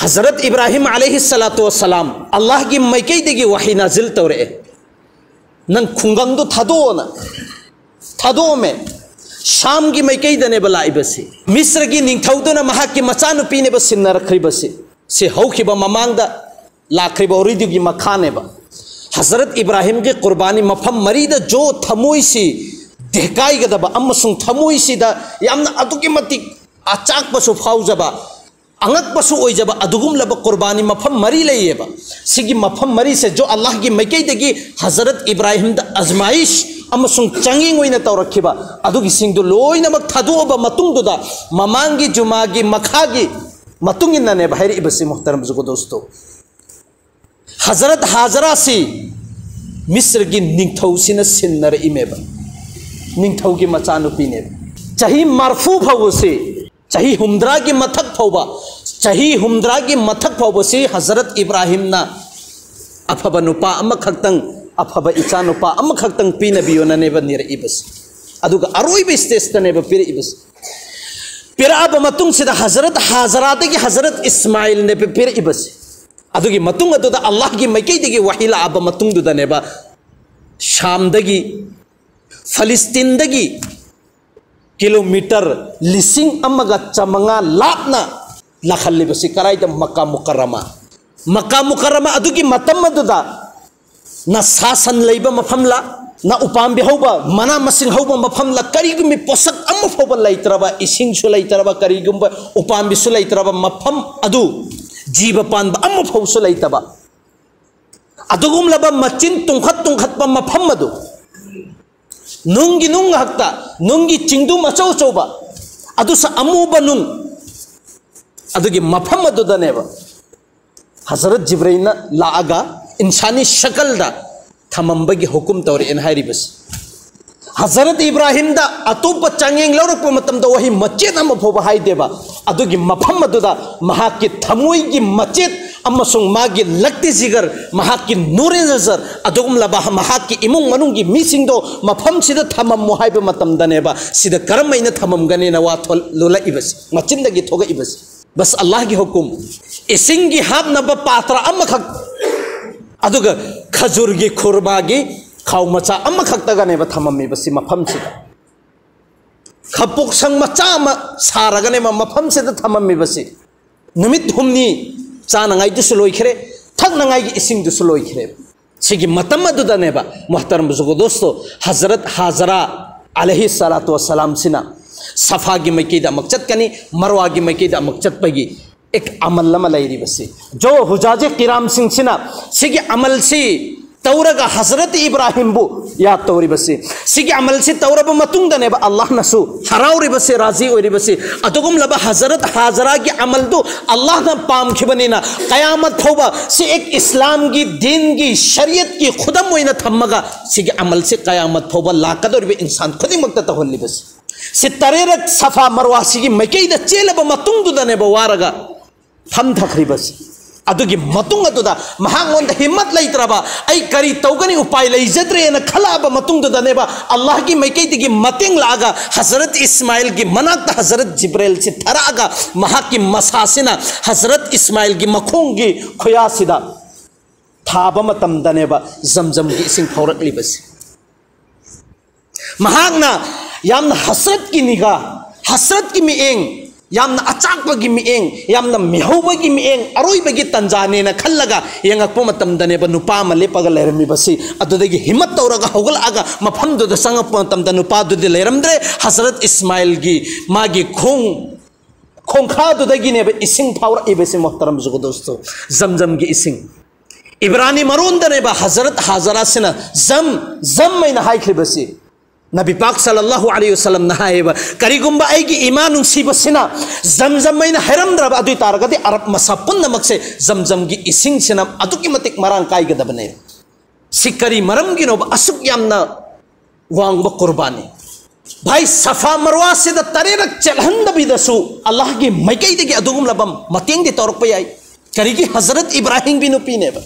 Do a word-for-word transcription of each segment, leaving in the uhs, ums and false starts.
ꯍꯖꯔꯠ ꯏꯕ꯭ꯔꯥꯍꯤꯝ ꯑꯂꯩꯍꯤ ꯁꯂꯥꯇꯨ ꯋꯁꯁꯂꯥꯝ ꯑꯜꯂꯥꯍꯒꯤ ꯃꯥꯏꯀꯩꯗꯒꯤ ꯋꯥꯍꯤ ꯅꯥꯖꯤꯜ ꯇꯧꯔꯛꯑꯦ, "ꯅꯪ ꯈꯨꯡꯒꯪꯗꯨ ꯊꯥꯗꯣꯛꯑꯣꯅ" ꯊꯥꯗꯣꯛꯑꯝꯃꯦ꯫ ꯁꯥꯝꯒꯤ ꯃꯥꯏꯀꯩꯗꯅꯦꯕ ꯂꯥꯛꯏꯕꯁꯤ꯫ ꯃꯤꯁ꯭ꯔꯒꯤ ꯅꯤꯡꯊꯧꯗꯨꯅ ꯃꯍꯥꯛꯀꯤ ꯃꯆꯥꯅꯨꯄꯤꯅꯦꯕ ꯁꯤꯟꯅꯔꯛꯈ꯭ꯔꯤꯕꯁꯤ꯫ ꯁꯤ ꯍꯧꯈꯤꯕ ꯃꯃꯥꯡꯗ ꯂꯥꯛꯈ꯭ꯔꯤꯕ ꯋꯥꯔꯤꯗꯨꯒꯤ ꯃꯈꯥꯅꯦꯕ꯫ ꯍꯖꯔꯠ ꯏꯕ꯭ꯔꯥꯍꯤꯝꯒꯤ ꯀꯨꯔꯕꯥꯅꯤ ꯃꯐꯝ ꯃꯔꯤꯗ ꯖꯣ ꯊꯃꯣꯏꯁꯤ ꯗꯦꯍꯀꯥꯏꯒꯗꯕ ꯑꯃꯁꯨꯡ ꯊꯃꯣꯏꯁꯤꯗ ꯌꯥꯝꯅ ꯑꯗꯨꯛꯀꯤ ꯃꯇꯤꯛ ꯑꯆꯥꯛꯄꯁꯨ ꯐꯥꯎꯖꯕ, ꯑꯉꯛꯄꯁꯨ ꯑꯣꯏꯖꯕ ꯑꯗꯨꯒꯨꯝꯂꯕ ꯀꯨꯔꯕꯥꯅꯤ ꯃꯐꯝ ꯃꯔꯤ ꯂꯩꯌꯦꯕ꯫ ꯁꯤꯒꯤ ꯃꯐꯝ ꯃꯔꯤꯁꯦ ꯖꯣ ꯑꯜꯂꯥꯍꯒꯤ ꯃꯥꯏꯀꯩꯗꯒꯤ ꯍꯖꯔꯠ ꯏꯕ꯭ꯔꯥꯍꯤꯝꯗ ꯑꯖꯃꯥꯏꯁ ꯑꯃꯁꯨꯡ ꯆꯥꯡꯌꯦꯡ ꯑꯣꯏꯅ ꯇꯧꯔꯛꯈꯤꯕ ꯑꯗꯨꯒꯤꯁꯤꯡꯗꯨ ꯂꯣꯏꯅꯃꯛ ꯊꯥꯗꯣꯛꯑꯕ ꯃꯇꯨꯡꯗꯨꯗ, ꯃꯃꯥꯡꯒꯤ ꯖꯨꯃꯥꯒꯤ ꯃꯈꯥꯒꯤ ꯃꯇꯨꯡ ꯏꯟꯅꯅꯦꯕ ꯍꯥꯏꯔꯛꯏꯕꯁꯤ, ꯃꯨꯍꯇꯔꯝ ꯖꯨꯒꯗꯣꯁꯇꯣ꯫ ꯍꯖꯔꯠ ꯍꯥꯖꯔꯥꯁꯤ ꯃꯤꯁ꯭ꯔꯒꯤ ꯅꯤꯡꯊꯧꯁꯤꯅ ꯁꯤꯟꯅꯔꯛꯏꯃꯦꯕ, ꯅꯤꯡꯊꯧꯒꯤ ꯃꯆꯥꯅꯨꯄꯤꯅꯦꯕ꯫ ꯆꯍꯤ ꯃꯔꯐꯨ ꯐꯥꯎꯕꯁꯤ, ꯆꯍꯤ ꯍꯨꯝꯗ꯭ꯔꯥꯒꯤ ꯃꯊꯛ ꯐꯥꯎꯕ, ꯆꯍꯤ ꯍꯨꯝꯗ꯭ꯔꯥꯒꯤ ꯃꯊꯛ ꯐꯥꯎꯕꯁꯤ ꯍꯖꯔꯠ ꯏꯕ꯭ꯔꯥꯍꯤꯝꯅ ꯑꯐꯕ ꯅꯨꯄꯥ ꯑꯃꯈꯛꯇꯪ, ꯑꯐꯕ ꯏꯆꯥ ꯅꯨꯄꯥ ꯑꯃꯈꯛꯇꯪ ꯄꯤꯅꯕꯤꯌꯣꯅꯅꯦꯕ ꯅꯤꯔꯛꯏꯕꯁꯤ꯫ ꯑꯗꯨꯒ ꯑꯔꯣꯏꯕ ꯁ꯭ꯇꯦꯖꯇꯅꯦꯕ ꯄꯤꯔꯛꯏꯕꯁꯤ꯫ ꯄꯤꯔꯛꯑꯕ ꯃꯇꯨꯡꯁꯤꯗ ꯍꯖꯔꯠ ꯍꯥꯖꯔꯥꯗꯒꯤ ꯍꯖꯔꯠ ꯏꯁꯃꯥꯏꯜꯅꯦꯕ ꯄꯤꯔꯛꯏꯕꯁꯤ꯫ ꯑꯗꯨꯒꯤ ꯃꯇꯨꯡ ꯑꯗꯨꯗ ꯑꯜꯂꯥꯍꯒꯤ ꯃꯥꯏꯀꯩꯗꯒꯤ ꯋꯥꯍꯤ ꯂꯥꯛꯑꯕ ꯃꯇꯨꯡꯗꯨꯗꯅꯦꯕ ꯁꯥꯝꯗꯒꯤ, ꯐꯂꯤꯁꯇꯤꯟꯗꯒꯤ ꯀꯤꯂꯣꯃꯤꯇꯔ ꯂꯤꯁꯤꯡ ꯑꯃꯒ ꯆꯥꯃꯉꯥ ꯂꯥꯞꯅ ꯂꯥꯛꯍꯜꯂꯤꯕꯁꯤ꯫ ꯀꯔꯥꯏꯗ? ꯃꯀꯥ ꯃꯨꯀꯔꯔꯃꯥ꯫ ꯃꯀꯥ ꯃꯨꯀꯔꯔꯃꯥ ꯑꯗꯨꯒꯤ ꯃꯇꯝ ꯑꯗꯨꯗ ꯅ ꯁꯥ ꯁꯟ ꯂꯩꯕ ꯃꯐꯝꯂ, ꯅ ꯎꯄꯥꯝꯕꯤ ꯍꯧꯕ, ꯃꯅꯥ ꯃꯁꯤꯡ ꯍꯧꯕ ꯃꯐꯝꯂ, ꯀꯔꯤꯒꯨꯝꯕ ꯄꯣꯠꯁꯛ ꯑꯃ ꯐꯥꯎꯕ ꯂꯩꯇ꯭ꯔꯕ, ꯏꯁꯤꯡꯁꯨ ꯂꯩꯇ꯭ꯔꯕ, ꯀꯔꯤꯒꯨꯝꯕ ꯎꯄꯥꯝꯕꯤꯁꯨ ꯂꯩꯇ꯭ꯔꯕ ꯃꯐꯝ ꯑꯗꯨ, ꯖꯤꯕ ꯄꯥꯟꯕ ꯑꯃ ꯐꯥꯎꯁꯨ ꯂꯩꯇꯕ, ꯑꯗꯨꯒꯨꯝꯂꯕ ꯃꯆꯤꯟ ꯇꯨꯡꯈꯠ ꯇꯨꯡꯈꯠꯄ ꯃꯐꯝ ꯑꯗꯨ, ꯅꯨꯡꯒꯤ ꯅꯨꯡ ꯉꯥꯛꯇ, ꯅꯨꯡꯒꯤ ꯆꯤꯡꯗꯨꯝ ꯑꯆꯧ ꯑꯆꯧꯕ, ꯑꯗꯨꯁꯨ ꯑꯃꯨꯕ ꯅꯨꯡ, ꯑꯗꯨꯒꯤ ꯃꯐꯝ ꯑꯗꯨꯗꯅꯦꯕ ꯍꯖꯔꯠ ꯖꯤꯕ꯭ꯔꯩꯜꯅ ꯂꯥꯛꯑꯒ ꯏꯟꯁꯥꯅꯤ ꯁꯀꯜꯗ ꯊꯝꯃꯝꯕꯒꯤ ꯍꯨꯀꯨꯝ ꯇꯧꯔꯛꯑꯦꯅ ꯍꯥꯏꯔꯤꯕꯁꯤ꯫ ꯍꯖꯔꯠ ꯏꯕ꯭ꯔꯥꯍꯤꯝꯗ ꯑꯇꯣꯞꯄ ꯆꯥꯡꯌꯦꯡ ꯂꯧꯔꯛꯄ ꯃꯇꯝꯗ ꯋꯥꯍꯩ ꯃꯆꯦꯠ ꯑꯃ ꯐꯥꯎꯕ ꯍꯥꯏꯗꯦꯕ꯫ ꯑꯗꯨꯒꯤ ꯃꯐꯝ ꯑꯗꯨꯗ ꯃꯍꯥꯛꯀꯤ ꯊꯃꯣꯏꯒꯤ ꯃꯆꯦꯠ ꯑꯃꯁꯨꯡ ꯃꯥꯒꯤ ꯂꯛꯇꯤ ꯖꯤꯒꯔ, ꯃꯍꯥꯛꯀꯤ ꯅꯨꯔꯦ ꯅꯖꯔ, ꯑꯗꯨꯒꯨꯝꯂꯕ ꯃꯍꯥꯛꯀꯤ ꯏꯃꯨꯡ ꯃꯅꯨꯡꯒꯤ ꯃꯤꯁꯤꯡꯗꯣ ꯃꯐꯝꯁꯤꯗ ꯊꯝꯃꯝꯃꯣ ꯍꯥꯏꯕ ꯃꯇꯝꯗꯅꯦꯕ ꯁꯤꯗ ꯀꯔꯝ ꯍꯥꯏꯅ ꯊꯝꯃꯝꯒꯅꯤꯅ ꯋꯥ ꯊꯣꯛ-, ꯂꯣꯜꯂꯛꯏꯕꯁꯤ, ꯃꯆꯤꯟꯗꯒꯤ ꯊꯣꯛꯂꯛꯏꯕꯁꯤ꯫ ꯕꯁ ꯑꯜꯂꯥꯍꯒꯤ ꯍꯨꯀꯨꯝ, ꯏꯁꯤꯡꯒꯤ ꯍꯥꯞꯅꯕ ꯄꯥꯇ꯭ꯔ ꯑꯃꯈꯛ, ꯑꯗꯨꯒ ꯈꯖꯨꯔꯒꯤ, ꯈꯨꯔꯃꯥꯒꯤ ꯈꯥꯎ ꯃꯆꯥ ꯑꯃꯈꯛꯇꯒꯅꯦꯕ ꯊꯝꯃꯝꯃꯤꯕꯁꯤ ꯃꯐꯝꯁꯤꯗ꯫ ꯈꯄꯣꯛꯁꯪ ꯃꯆꯥ ꯑꯃ ꯁꯥꯔꯒꯅꯦꯕ ꯃꯐꯝꯁꯤꯗ ꯊꯝꯃꯝꯃꯤꯕꯁꯤ꯫ ꯅꯨꯃꯤꯠ ꯍꯨꯝꯅꯤ ꯆꯥꯅꯉꯥꯏꯗꯨꯁꯨ ꯂꯣꯏꯈ꯭ꯔꯦ, ꯊꯛꯅꯉꯥꯏꯒꯤ ꯏꯁꯤꯡꯗꯨꯁꯨ ꯂꯣꯏꯈ꯭ꯔꯦ꯫ ꯁꯤꯒꯤ ꯃꯇꯝ ꯑꯗꯨꯗꯅꯦꯕ, ꯃꯨꯍꯇꯔꯝ ꯕꯨꯖꯨꯔꯒ ꯗꯣꯁꯇꯣ, ꯍꯖꯔꯠ ꯍꯥꯖꯔꯥ ꯑꯂꯩꯍꯤ ꯁꯂꯥꯇꯨ ꯋꯁꯁꯂꯥꯝꯁꯤꯅ ꯁꯐꯥꯒꯤ ꯃꯥꯏꯀꯩꯗ ꯑꯃꯨꯛ ꯆꯠꯀꯅꯤ, ꯃꯔꯋꯥꯒꯤ ꯃꯥꯏꯀꯩꯗ ꯑꯃꯨꯛ ꯆꯠꯄꯒꯤ ꯑꯦꯛ ꯑꯃꯜ ꯑꯃ ꯂꯩꯔꯤꯕꯁꯤ꯫ ꯖꯣ ꯍꯨꯖꯥꯖꯦ ꯀꯤꯔꯥꯝꯁꯤꯡꯁꯤꯅ ꯁꯤꯒꯤ ꯑꯃꯜꯁꯤ ꯇꯧꯔꯒ ꯍꯖꯔꯠ ꯏꯕ꯭ꯔꯥꯍꯤꯝꯕꯨ ꯌꯥꯗ ꯇꯧꯔꯤꯕꯁꯤ꯫ ꯁꯤꯒꯤ ꯑꯃꯜꯁꯤ ꯇꯧꯔꯕ ꯃꯇꯨꯡꯗꯅꯦꯕ ꯑꯜꯂꯥꯍꯅꯁꯨ ꯍꯔꯥꯎꯔꯤꯕꯁꯤ, ꯔꯥꯖꯤ ꯑꯣꯏꯔꯤꯕꯁꯤ꯫ ꯑꯗꯨꯒꯨꯝꯂꯕ ꯍꯖꯔꯠ ꯍꯥꯖꯔꯥꯒꯤ ꯑꯃꯜꯗꯨ ꯑꯜꯂꯥꯍꯅ ꯄꯥꯝꯈꯤꯕꯅꯤꯅ, ꯀꯌꯥꯃꯠ ꯐꯥꯎꯕ ꯁꯤ ꯑꯦꯛ ꯏꯁꯂꯥꯝꯒꯤ ꯗꯤꯟꯒꯤ ꯁꯔꯤꯌꯠꯀꯤ ꯈꯨꯗꯝ ꯑꯣꯏꯅ ꯊꯝꯃꯒ ꯁꯤꯒꯤ ꯑꯃꯜꯁꯤ ꯀꯌꯥꯃꯠ ꯐꯥꯎꯕ ꯂꯥꯛꯀꯗꯧꯔꯤꯕ ꯏꯟꯁꯥꯟ ꯈꯨꯗꯤꯡꯃꯛꯇ ꯇꯧꯍꯜꯂꯤꯕꯁꯤ꯫ ꯁꯤ ꯇꯔꯦꯠꯔꯛ ꯁꯐꯥ ꯃꯔꯋꯥꯁꯤꯒꯤ ꯃꯥꯏꯀꯩꯗ ꯆꯦꯜꯂꯕ ꯃꯇꯨꯡꯗꯨꯗꯅꯦꯕ ꯋꯥꯔꯒ ꯐꯝꯊꯈ꯭ꯔꯤꯕꯁꯤ꯫ ꯑꯗꯨꯒꯤ ꯃꯇꯨꯡ ꯑꯗꯨꯗ ꯃꯍꯥꯛꯉꯣꯟꯗ ꯍꯤꯝꯃꯠ ꯂꯩꯇ꯭ꯔꯕ, "ꯑꯩ ꯀꯔꯤ ꯇꯧꯒꯅꯤ, ꯎꯄꯥꯏ ꯂꯩꯖꯗ꯭ꯔꯦꯅ" ꯈꯜꯂꯛꯑꯕ ꯃꯇꯨꯡꯗꯨꯗꯅꯦꯕ ꯑꯜꯂꯥꯍꯒꯤ ꯃꯥꯏꯀꯩꯗꯒꯤ ꯃꯇꯦꯡ ꯂꯥꯛꯑꯒ ꯍꯖꯔꯠ ꯏꯁꯃꯥꯏꯜꯒꯤ ꯃꯅꯥꯛꯇ ꯍꯖꯔꯠ ꯖꯤꯕ꯭ꯔꯦꯜꯁꯤ ꯊꯥꯔꯛꯑꯒ ꯃꯍꯥꯛꯀꯤ ꯃꯁꯥꯁꯤꯅ ꯍꯖꯔꯠ ꯏꯁꯃꯥꯏꯜꯒꯤ ꯃꯈꯣꯡꯒꯤ ꯈꯨꯌꯥꯁꯤꯗ ꯊꯥꯕ ꯃꯇꯝꯗꯅꯦꯕ ꯖꯝꯖꯝꯒꯤ ꯏꯁꯤꯡ ꯐꯥꯎꯔꯛꯂꯤꯕꯁꯤ꯫ ꯃꯍꯥꯛꯅ ꯌꯥꯝꯅ ꯍꯁꯔꯠꯀꯤ ꯅꯤꯒꯥ, ꯍꯁꯔꯠꯀꯤ ꯃꯤꯠꯌꯦꯡ, ꯌꯥꯝꯅ ꯑꯆꯥꯛꯄꯒꯤ ꯃꯤꯠꯌꯦꯡ, ꯌꯥꯝꯅ ꯃꯤꯍꯧꯕꯒꯤ ꯃꯤꯠꯌꯦꯡ, ꯑꯔꯣꯏꯕꯒꯤ ꯇꯟꯖꯥꯅꯦꯅ ꯈꯜꯂꯒ ꯌꯦꯡꯉꯛꯄ ꯃꯇꯝꯗꯅꯦꯕ ꯅꯨꯄꯥ ꯑꯃ ꯂꯦꯞꯄꯒ ꯂꯩꯔꯝꯃꯤꯕꯁꯤ꯫ ꯑꯗꯨꯗꯒꯤ ꯍꯤꯝꯃꯠ ꯇꯧꯔꯒ ꯍꯧꯒꯠꯂꯛꯑꯒ ꯃꯐꯝꯗꯨꯗ ꯆꯪꯉꯛꯄ ꯃꯇꯝꯗ ꯅꯨꯄꯥꯗꯨꯗꯤ ꯂꯩꯔꯝꯗ꯭ꯔꯦ꯫ ꯍꯖꯔꯠ ꯏꯁꯃꯥꯏꯜꯒꯤ ꯃꯥꯒꯤ ꯈꯣꯡ, ꯈꯣꯡꯈꯥꯗꯨꯗꯒꯤꯅꯦꯕ ꯏꯁꯤꯡ ꯐꯥꯎꯔꯛꯏꯕꯁꯤ, ꯃꯣꯍꯇꯔꯝ ꯖꯨꯒꯗꯣꯁꯇꯣ, ꯖꯝꯖꯝꯒꯤ ꯏꯁꯤꯡ꯫ ꯏꯕ꯭ꯔꯥꯅꯤ ꯃꯔꯣꯟꯗꯅꯦꯕ ꯍꯖꯔꯠ ꯍꯥꯖꯔꯥꯁꯤꯅ ꯖꯝ, ꯖꯝ ꯍꯥꯏꯅ ꯍꯥꯏꯈ꯭ꯔꯤꯕꯁꯤ꯫ ꯅꯕꯤ ꯄꯥꯛ ꯁꯜꯂꯜꯂꯥꯍꯨ ꯑꯂꯩꯍꯤ ꯋꯁꯜꯂꯝꯅ ꯍꯥꯏꯌꯦꯕ, "ꯀꯔꯤꯒꯨꯝꯕ ꯑꯩꯒꯤ ꯏꯃꯥ ꯅꯨꯡꯁꯤꯕꯁꯤꯅ ꯖꯝꯖꯝ ꯍꯥꯏꯅ ꯍꯥꯏꯔꯝꯗ꯭ꯔꯕ ꯑꯗꯨ ꯑꯣꯏ ꯇꯥꯔꯒꯗꯤ ꯑꯔꯕ ꯃꯁꯥ ꯄꯨꯝꯅꯃꯛꯁꯦ ꯖꯝꯖꯝꯒꯤ ꯏꯁꯤꯡꯁꯤꯅ ꯑꯗꯨꯛꯀꯤ ꯃꯇꯤꯛ ꯃꯔꯥꯡ ꯀꯥꯏꯒꯗꯕꯅꯦ"꯫ ꯁꯤ ꯀꯔꯤ ꯃꯔꯝꯒꯤꯅꯣꯕ ꯑꯁꯨꯛ ꯌꯥꯝꯅ ꯋꯥꯡꯕ ꯀꯨꯔꯕꯥꯅꯤ? ꯚꯥꯏ, ꯁꯐꯥ ꯃꯔꯋꯥꯁꯤꯗ ꯇꯔꯦꯠꯔꯛ ꯆꯠꯍꯟꯗꯕꯤꯗꯁꯨ ꯑꯜꯂꯥꯍꯒꯤ ꯃꯥꯏꯀꯩꯗꯒꯤ ꯑꯗꯨꯒꯨꯝꯂꯕ ꯃꯇꯦꯡꯗꯤ ꯇꯧꯔꯛꯄ ꯌꯥꯏ꯫ ꯀꯔꯤꯒꯤ? ꯍꯖꯔꯠ ꯏꯕ꯭ꯔꯥꯍꯤꯝꯒꯤ ꯅꯨꯄꯤꯅꯦꯕ꯫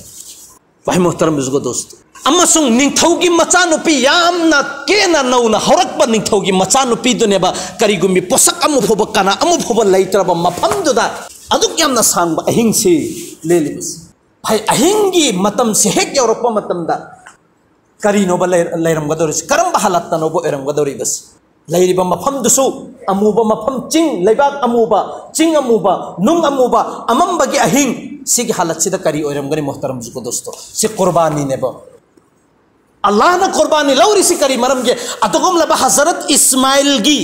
ꯚꯥꯏ ꯃꯣꯍꯇꯔꯝ ꯕꯨꯖꯨꯔꯒ ꯗꯣꯁꯇꯣ, ꯑꯃꯁꯨꯡ ꯅꯤꯡꯊꯧꯒꯤ ꯃꯆꯥꯅꯨꯄꯤ, ꯌꯥꯝꯅ ꯀꯦꯅ ꯅꯧꯅ ꯍꯧꯔꯛꯄ ꯅꯤꯡꯊꯧꯒꯤ ꯃꯆꯥꯅꯨꯄꯤꯗꯨꯅꯦꯕ, ꯀꯔꯤꯒꯨꯝꯕꯤ ꯄꯣꯠꯁꯛ ꯑꯃ ꯐꯥꯎꯕ, ꯀꯅꯥ ꯑꯃ ꯐꯥꯎꯕ ꯂꯩꯇ꯭ꯔꯕ ꯃꯐꯝꯗꯨꯗ ꯑꯗꯨꯛ ꯌꯥꯝꯅ ꯁꯥꯡꯕ ꯑꯍꯤꯡꯁꯤ ꯂꯦꯜꯂꯤꯕꯁꯤ꯫ ꯚꯥꯏ, ꯑꯍꯤꯡꯒꯤ ꯃꯇꯝꯁꯤ ꯍꯦꯛ ꯌꯧꯔꯛꯄ ꯃꯇꯝꯗ ꯀꯔꯤꯅꯣꯕ ꯂꯩ-, ꯂꯩꯔꯝꯒꯗꯧꯔꯤꯁꯤ? ꯀꯔꯝꯕ ꯍꯥꯂꯠꯇꯅꯣꯕ ꯑꯣꯏꯔꯝꯒꯗꯧꯔꯤꯕꯁꯤ? ꯂꯩꯔꯤꯕ ꯃꯐꯝꯗꯨꯁꯨ ꯑꯃꯨꯕ ꯃꯐꯝ, ꯆꯤꯡ, ꯂꯩꯕꯥꯛ ꯑꯃꯨꯕ, ꯆꯤꯡ ꯑꯃꯨꯕ, ꯅꯨꯡ ꯑꯃꯨꯕ, ꯑꯃꯝꯕꯒꯤ ꯑꯍꯤꯡ, ꯁꯤꯒꯤ ꯍꯥꯂꯠꯁꯤꯗ ꯀꯔꯤ ꯑꯣꯏꯔꯝꯒꯅꯤ, ꯃꯣꯍꯇꯔꯝ ꯕꯨꯖꯨꯔꯒ ꯗꯣꯁꯇꯣ? ꯁꯤ ꯀꯨꯔꯕꯥꯅꯤꯅꯦꯕ꯫ ꯑꯜꯂꯥꯍꯅ ꯀꯨꯔꯕꯥꯅꯤ ꯂꯧꯔꯤꯁꯤ ꯀꯔꯤ ꯃꯔꯝꯒꯤ? ꯑꯗꯨꯒꯨꯝꯂꯕ ꯍꯖꯔꯠ ꯏꯁꯃꯥꯏꯜꯒꯤ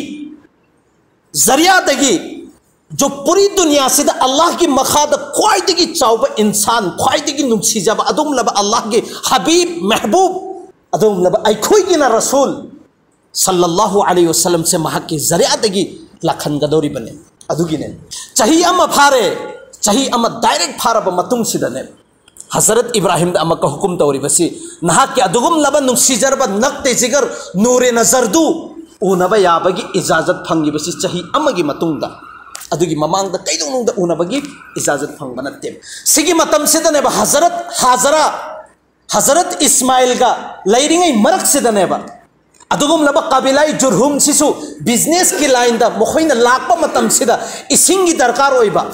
ꯖꯔꯤꯌꯥꯗꯒꯤ, ꯖꯣ ꯄꯨꯔꯤ ꯗꯨꯅꯤꯌꯥꯁꯤꯗ ꯑꯜꯂꯥꯍꯒꯤ ꯃꯈꯥꯗ ꯈ꯭ꯋꯥꯏꯗꯒꯤ ꯆꯥꯎꯕ ꯏꯟꯁꯥꯟ, ꯈ꯭ꯋꯥꯏꯗꯒꯤ ꯅꯨꯡꯁꯤꯖꯕ, ꯑꯗꯨꯒꯨꯝꯂꯕ ꯑꯜꯂꯥꯍꯒꯤ ꯍꯕꯤꯕ, ꯃꯦꯍꯕꯨꯕ, ꯑꯗꯨꯒꯨꯝꯂꯕ ꯑꯩꯈꯣꯏꯒꯤꯅ ꯔꯁꯨꯜ ꯁꯜꯂꯜꯂꯥꯍꯨ ꯑꯂꯩꯍꯤ ꯋꯁꯜꯂꯝꯁꯦ ꯃꯍꯥꯛꯀꯤ ꯖꯔꯤꯌꯥꯗꯒꯤ ꯂꯥꯛꯍꯟꯒꯗꯧꯔꯤꯕꯅꯤ꯫ ꯑꯗꯨꯒꯤꯅꯦ, ꯆꯍꯤ ꯑꯃ ꯐꯥꯔꯦ, ꯆꯍꯤ ꯑꯃ ꯗꯥꯏꯔꯦꯛ ꯐꯥꯔꯕ ꯃꯇꯨꯡꯁꯤꯗꯅꯦ, ꯍꯖꯔꯠ ꯏꯕ꯭ꯔꯥꯍꯤꯝꯗ ꯑꯃꯨꯛꯀ ꯍꯨꯀꯨꯝ ꯇꯧꯔꯤꯕꯁꯤ, ꯅꯍꯥꯛꯀꯤ ꯑꯗꯨꯒꯨꯝꯂꯕ ꯅꯨꯡꯁꯤꯖꯔꯕ ꯅꯛꯇꯦ ꯖꯤꯒꯔ ꯅꯨꯔꯦ ꯅꯖꯔꯗꯨ ꯎꯅꯕ ꯌꯥꯕꯒꯤ ꯏꯖꯥꯖꯠ ꯐꯪꯉꯤꯕꯁꯤ ꯆꯍꯤ ꯑꯃꯒꯤ ꯃꯇꯨꯡꯗ, ꯑꯗꯨꯒꯤ ꯃꯃꯥꯡꯗ ꯀꯩꯗꯧꯅꯨꯡꯗ ꯎꯅꯕꯒꯤ ꯏꯖꯥꯖꯠ ꯐꯪꯕ ꯅꯠꯇꯦ꯫ ꯁꯤꯒꯤ ꯃꯇꯝꯁꯤꯗꯅꯦꯕ ꯍꯖꯔꯠ ꯍꯥꯖꯔꯥ, ꯍꯖꯔꯠ ꯏꯁꯃꯥꯏꯜꯒ ꯂꯩꯔꯤꯉꯩ ꯃꯔꯛꯁꯤꯗꯅꯦꯕ ꯑꯗꯨꯒꯨꯝꯂꯕ ꯀꯕꯤꯂꯥꯏ ꯖꯨꯔꯍꯨꯝꯁꯤꯁꯨ ꯕꯤꯖꯤꯅꯦꯁꯀꯤ ꯂꯥꯏꯟꯗ ꯃꯈꯣꯏꯅ ꯂꯥꯛꯄ ꯃꯇꯝꯁꯤꯗ ꯏꯁꯤꯡꯒꯤ ꯗꯔꯀꯥꯔ ꯑꯣꯏꯕ,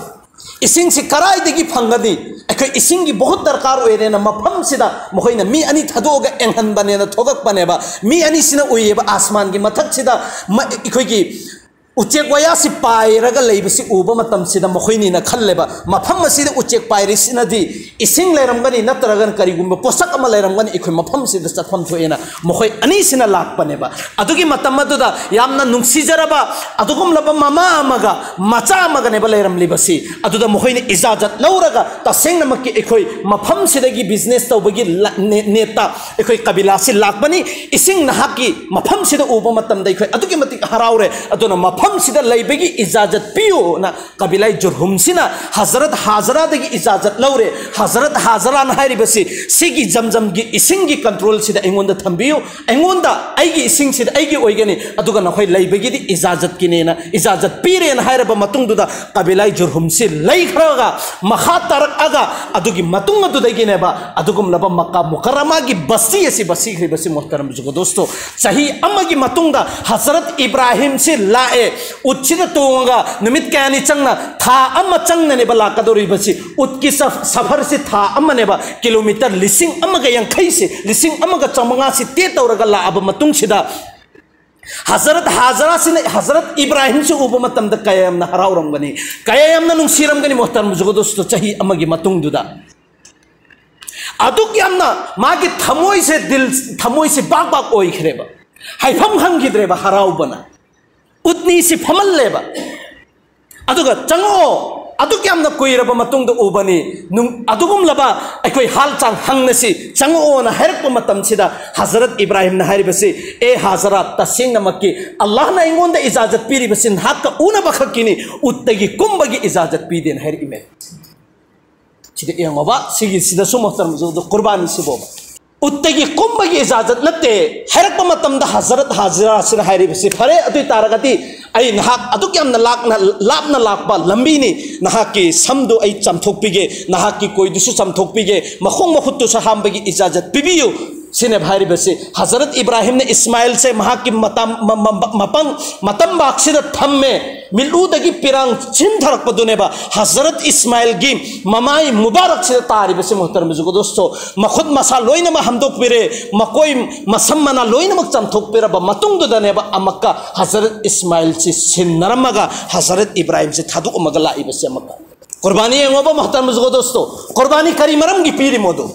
ꯏꯁꯤꯡꯁꯤ ꯀꯗꯥꯏꯗꯒꯤ ꯐꯪꯒꯅꯤ? ꯑꯩꯈꯣꯏ ꯏꯁꯤꯡꯒꯤ ꯕꯍꯨꯠ ꯗꯔꯀꯥꯔ ꯑꯣꯏꯔꯦꯅ ꯃꯐꯝꯁꯤꯗ ꯃꯈꯣꯏꯅ ꯃꯤ ꯑꯅꯤ ꯊꯥꯗꯣꯛꯑꯒ ꯌꯦꯡꯍꯟꯕꯅꯦꯅ ꯊꯣꯛꯂꯛꯄꯅꯦꯕ꯫ ꯃꯤ ꯑꯅꯤꯁꯤꯅ ꯎꯏꯌꯦꯕ, ꯑꯁꯃꯥꯟꯒꯤ ꯃꯊꯛꯁꯤꯗ ꯃ-, ꯑꯩꯈꯣꯏꯒꯤ ꯎꯆꯦꯛ ꯋꯥꯌꯥꯁꯤ ꯄꯥꯏꯔꯒ ꯂꯩꯕꯁꯤ ꯎꯕ ꯃꯇꯝꯁꯤꯗ ꯃꯈꯣꯏꯅꯤꯅ ꯈꯜꯂꯦꯕ, ꯃꯐꯝ ꯑꯁꯤꯗ ꯎꯆꯦꯛ ꯄꯥꯏꯔꯤꯁꯤꯅꯗꯤ ꯏꯁꯤꯡ ꯂꯩꯔꯝꯒꯅꯤ, ꯅꯠꯇ꯭ꯔꯒꯅ ꯀꯔꯤꯒꯨꯝꯕ ꯄꯣꯠꯁꯛ ꯑꯃ ꯂꯩꯔꯝꯒꯅꯤ, ꯑꯩꯈꯣꯏ ꯃꯐꯝꯁꯤꯗ ꯆꯠꯐꯝ ꯊꯣꯛꯑꯦꯅ ꯃꯈꯣꯏ ꯑꯅꯤꯁꯤꯅ ꯂꯥꯛꯄꯅꯦꯕ꯫ ꯑꯗꯨꯒꯤ ꯃꯇꯝ ꯑꯗꯨꯗ ꯌꯥꯝꯅ ꯅꯨꯡꯁꯤꯖꯔꯕ ꯑꯗꯨꯒꯨꯝꯂꯕ ꯃꯃꯥ ꯑꯃꯒ ꯃꯆꯥ ꯑꯃꯒꯅꯦꯕ ꯂꯩꯔꯝꯂꯤꯕꯁꯤ꯫ ꯑꯗꯨꯗ ꯃꯈꯣꯏꯅ ꯏꯖꯥꯖꯠ ꯂꯧꯔꯒ ꯇꯁꯦꯡꯅꯃꯛꯀꯤ ꯑꯩꯈꯣꯏ ꯃꯐꯝꯁꯤꯗꯒꯤ ꯕꯤꯖꯤꯅꯦꯁ ꯇꯧꯕꯒꯤ ꯂ-, ꯅꯦ-, ꯅꯦꯠꯇ ꯑꯩꯈꯣꯏ ꯀꯕꯤꯂꯥꯁꯤ ꯂꯥꯛꯄꯅꯤ, ꯏꯁꯤꯡ ꯅꯍꯥꯛꯀꯤ ꯃꯐꯝꯁꯤꯗ ꯎꯕ ꯃꯇꯝꯗ ꯑꯩꯈꯣꯏ ꯑꯗꯨꯛꯀꯤ ꯃꯇꯤꯛ ꯍꯔꯥꯎꯔꯦ꯫ ꯑꯗꯨꯅ ꯃꯐꯝ ꯃꯐꯝꯁꯤꯗ ꯂꯩꯕꯒꯤ ꯏꯖꯥꯖꯠ ꯄꯤꯌꯨꯅ ꯀꯕꯤꯂꯥꯏ ꯖꯨꯔꯍꯨꯝꯁꯤꯅ ꯍꯖꯔꯠ ꯍꯥꯖꯔꯥꯗꯒꯤ ꯏꯖꯥꯖꯠ ꯂꯧꯔꯦ꯫ ꯍꯖꯔꯠ ꯍꯥꯖꯔꯥꯅ ꯍꯥꯏꯔꯤꯕꯁꯤ ꯁꯤꯒꯤ ꯖꯝꯖꯝꯒꯤ ꯏꯁꯤꯡꯒꯤ ꯀꯟꯇ꯭ꯔꯣꯜꯁꯤꯗ ꯑꯩꯉꯣꯟꯗ ꯊꯝꯕꯤꯌꯨ, ꯑꯩꯉꯣꯟꯗ ꯑꯩꯒꯤ ꯏꯁꯤꯡꯁꯤꯗ ꯑꯩꯒꯤ ꯑꯣꯏꯒꯅꯤ, ꯑꯗꯨꯒ ꯅꯈꯣꯏ ꯂꯩꯕꯒꯤꯗꯤ ꯏꯖꯥꯖꯠꯀꯤꯅꯦꯅ ꯏꯖꯥꯖꯠ ꯄꯤꯔꯦꯅ ꯍꯥꯏꯔꯕ ꯃꯇꯨꯡꯗꯨꯗ ꯀꯕꯤꯂꯥꯏ ꯖꯨꯔꯍꯨꯝꯁꯤ ꯂꯩꯈ꯭ꯔꯒ ꯃꯈꯥ ꯇꯥꯔꯛꯑꯒ ꯑꯗꯨꯒꯤ ꯃꯇꯨꯡ ꯑꯗꯨꯗꯒꯤꯅꯦꯕ ꯑꯗꯨꯒꯨꯝꯂꯕ ꯃꯛꯀꯥ ꯃꯨꯀꯔꯔꯃꯥꯒꯤ ꯕꯁꯇꯤ ꯑꯁꯤ ꯕꯁꯤꯈ꯭ꯔꯤꯕꯁꯤ ꯃꯣꯍꯇꯔꯝ ꯖꯨꯒꯗꯣꯁꯇꯣ꯫ ꯆꯍꯤ ꯑꯃꯒꯤ ꯃꯇꯨꯡꯗ ꯍꯖꯔꯠ ꯏꯕ꯭ꯔꯥꯍꯤꯝꯁꯤ ꯂꯥꯛꯑꯦ, ꯎꯠꯁꯤꯗ ꯇꯣꯡꯉꯒ ꯅꯨꯃꯤꯠ ꯀꯌꯥꯅꯤ ꯆꯪꯅ, ꯊꯥ ꯑꯃ ꯆꯪꯅꯅꯦꯕ ꯂꯥꯛꯀꯗꯧꯔꯤꯕꯁꯤ꯫ ꯎꯠꯀꯤ ꯁꯐ-, ꯁꯐꯔꯁꯤ ꯊꯥ ꯑꯃꯅꯦꯕ, ꯀꯤꯂꯣꯃꯤꯇꯔ ꯂꯤꯁꯤꯡ ꯑꯃꯒ ꯌꯥꯡꯈꯩꯁꯤ, ꯂꯤꯁꯤꯡ ꯑꯃꯒ ꯆꯥꯃꯉꯥꯁꯤ ꯇꯦ ꯇꯧꯔꯒ ꯂꯥꯛꯑꯕ ꯃꯇꯨꯡꯁꯤꯗ ꯍꯖꯔꯠ ꯍꯥꯖꯔꯥꯁꯤꯅ ꯍꯖꯔꯠ ꯏꯕ꯭ꯔꯥꯍꯤꯝꯁꯤ ꯎꯕ ꯃꯇꯝꯗ ꯀꯌꯥ ꯌꯥꯝꯅ ꯍꯔꯥꯎꯔꯝꯒꯅꯤ, ꯀꯌꯥ ꯌꯥꯝꯅ ꯅꯨꯡꯁꯤꯔꯝꯒꯅꯤ ꯃꯣꯍꯇꯔꯝ ꯖꯨꯒꯗꯣꯁꯇꯣ꯫ ꯆꯍꯤ ꯑꯃꯒꯤ ꯃꯇꯨꯡꯗꯨꯗ ꯑꯗꯨꯛ ꯌꯥꯝꯅ ꯃꯥꯒꯤ ꯊꯃꯣꯏꯁꯦ, ꯗꯤꯜ, ꯊꯃꯣꯏꯁꯦ ꯕꯥꯛ ꯕꯥꯛ ꯑꯣꯏꯈ꯭ꯔꯦꯕ, ꯍꯥꯏꯐꯝ ꯈꯪꯈꯤꯗ꯭ꯔꯦꯕ ꯍꯔꯥꯎꯕꯅ꯫ ꯎꯠꯅꯤꯁꯤ ꯐꯝꯍꯜꯂꯦꯕ, ꯑꯗꯨꯒ "ꯆꯪꯉꯛꯑꯣ, ꯑꯗꯨꯛ ꯌꯥꯝꯅ ꯀꯨꯏꯔꯕ ꯃꯇꯨꯡꯗ ꯎꯕꯅꯤ, ꯅꯨꯡ-, ꯑꯗꯨꯒꯨꯝꯂꯕ ꯑꯩꯈꯣꯏ ꯍꯥꯜ ꯆꯥꯡ ꯍꯪꯅꯁꯤ, ꯆꯪꯉꯛꯑꯣꯅ" ꯍꯥꯏꯔꯛꯄ ꯃꯇꯝꯁꯤꯗ ꯍꯖꯔꯠ ꯏꯕ꯭ꯔꯥꯍꯤꯝꯅ ꯍꯥꯏꯔꯤꯕꯁꯤ, "ꯑꯦ ꯍꯥꯖꯔꯥ, ꯇꯁꯦꯡꯅꯃꯛꯀꯤ ꯑꯜꯂꯥꯍꯅ ꯑꯩꯉꯣꯟꯗ ꯏꯖꯥꯖꯠ ꯄꯤꯔꯤꯕꯁꯤ ꯅꯍꯥꯛꯀ ꯎꯅꯕ ꯈꯛꯀꯤꯅꯤ, ꯎꯠꯇꯒꯤ ꯀꯨꯝꯕꯒꯤ ꯏꯖꯥꯖꯠ ꯄꯤꯗꯦꯅ" ꯍꯥꯏꯔꯛꯏꯃꯦ꯫ ꯁꯤꯗ ꯌꯦꯡꯉꯣꯕ, ꯁꯤꯒꯤꯁꯤꯗꯁꯨ ꯃꯣꯍꯇꯔꯝ ꯖꯨꯒꯗꯣꯁꯇꯣ, ꯀꯨꯔꯕꯥꯅꯤꯁꯤꯕꯣꯕ꯫ "ꯎꯠꯇꯒꯤ ꯀꯨꯝꯕꯒꯤ ꯏꯖꯥꯖꯠ ꯅꯠꯇꯦ" ꯍꯥꯏꯔꯛꯄ ꯃꯇꯝꯗ ꯍꯖꯔꯠ ꯍꯥꯖꯔꯥꯁꯤꯅ ꯍꯥꯏꯔꯤꯕꯁꯤ, "ꯐꯔꯦ, ꯑꯗꯨ ꯑꯣꯏ ꯇꯥꯔꯒꯗꯤ ꯑꯩ ꯅꯍꯥꯛ ꯑꯗꯨꯛ ꯌꯥꯝꯅ ꯂꯥꯛꯅ, ꯂꯥꯞꯅ ꯂꯥꯛꯄ ꯂꯝꯕꯤꯅꯤ, ꯅꯍꯥꯛꯀꯤ ꯁꯝꯗꯨ ꯑꯩ ꯆꯥꯝꯊꯣꯛꯄꯤꯒꯦ, ꯅꯍꯥꯛꯀꯤ ꯀꯣꯏꯗꯨꯁꯨ ꯆꯥꯝꯊꯣꯛꯄꯤꯒꯦ, ꯃꯈꯣꯡ ꯃꯈꯨꯠꯇꯨꯁꯨ ꯍꯥꯝꯕꯒꯤ ꯏꯖꯥꯖꯠ ꯄꯤꯕꯤꯌꯨ", ꯁꯤꯅꯦꯕ ꯍꯥꯏꯔꯤꯕꯁꯤ꯫ ꯍꯖꯔꯠ ꯏꯕ꯭ꯔꯥꯍꯤꯝꯅ ꯏꯁꯃꯥꯏꯜꯁꯦ ꯃꯍꯥꯛꯀꯤ ꯃꯇꯝ, ꯃ-, ꯃ-, ꯃ-, ꯃꯄꯪ, ꯃꯇꯝꯕꯥꯛꯁꯤꯗ ꯊꯝꯃꯦ꯫ ꯃꯤꯠꯂꯨꯗꯒꯤ ꯄꯤꯔꯥꯡ ꯆꯤꯟꯊꯔꯛꯄꯗꯨꯅꯦꯕ ꯍꯖꯔꯠ ꯏꯁꯃꯥꯏꯜꯒꯤ ꯃꯃꯥꯏ ꯃꯨꯕꯥꯔꯛꯁꯤꯗ ꯇꯥꯔꯤꯕꯁꯤ ꯃꯣꯍꯇꯔꯝ ꯖꯨꯒꯗꯣꯁꯇꯣ꯫ ꯃꯈꯨꯠ ꯃꯁꯥ ꯂꯣꯏꯅꯃꯛ ꯍꯥꯝꯗꯣꯛꯄꯤꯔꯦ, ꯃꯀꯣꯏ ꯃꯁꯝ ꯃꯅꯥ ꯂꯣꯏꯅꯃꯛ ꯆꯥꯝꯊꯣꯛꯄꯤꯔꯕ ꯃꯇꯨꯡꯗꯨꯗꯅꯦꯕ ꯑꯃꯛꯀ ꯍꯖꯔꯠ ꯏꯁꯃꯥꯏꯜꯁꯤ ꯁꯤꯟꯅꯔꯝꯃꯒ ꯍꯖꯔꯠ ꯏꯕ꯭ꯔꯥꯍꯤꯝꯁꯤ ꯊꯥꯗꯣꯛꯑꯝꯃꯒ ꯂꯥꯛꯏꯕꯁꯤ ꯑꯃꯛꯀ꯫ ꯀꯨꯔꯕꯥꯅꯤ ꯌꯦꯡꯉꯣꯕ ꯃꯣꯍꯇꯔꯝ ꯖꯨꯒꯗꯣꯁꯇꯣ, ꯀꯨꯔꯕꯥꯅꯤ ꯀꯔꯤ ꯃꯔꯝꯒꯤ ꯄꯤꯔꯤꯃꯣꯗꯣ?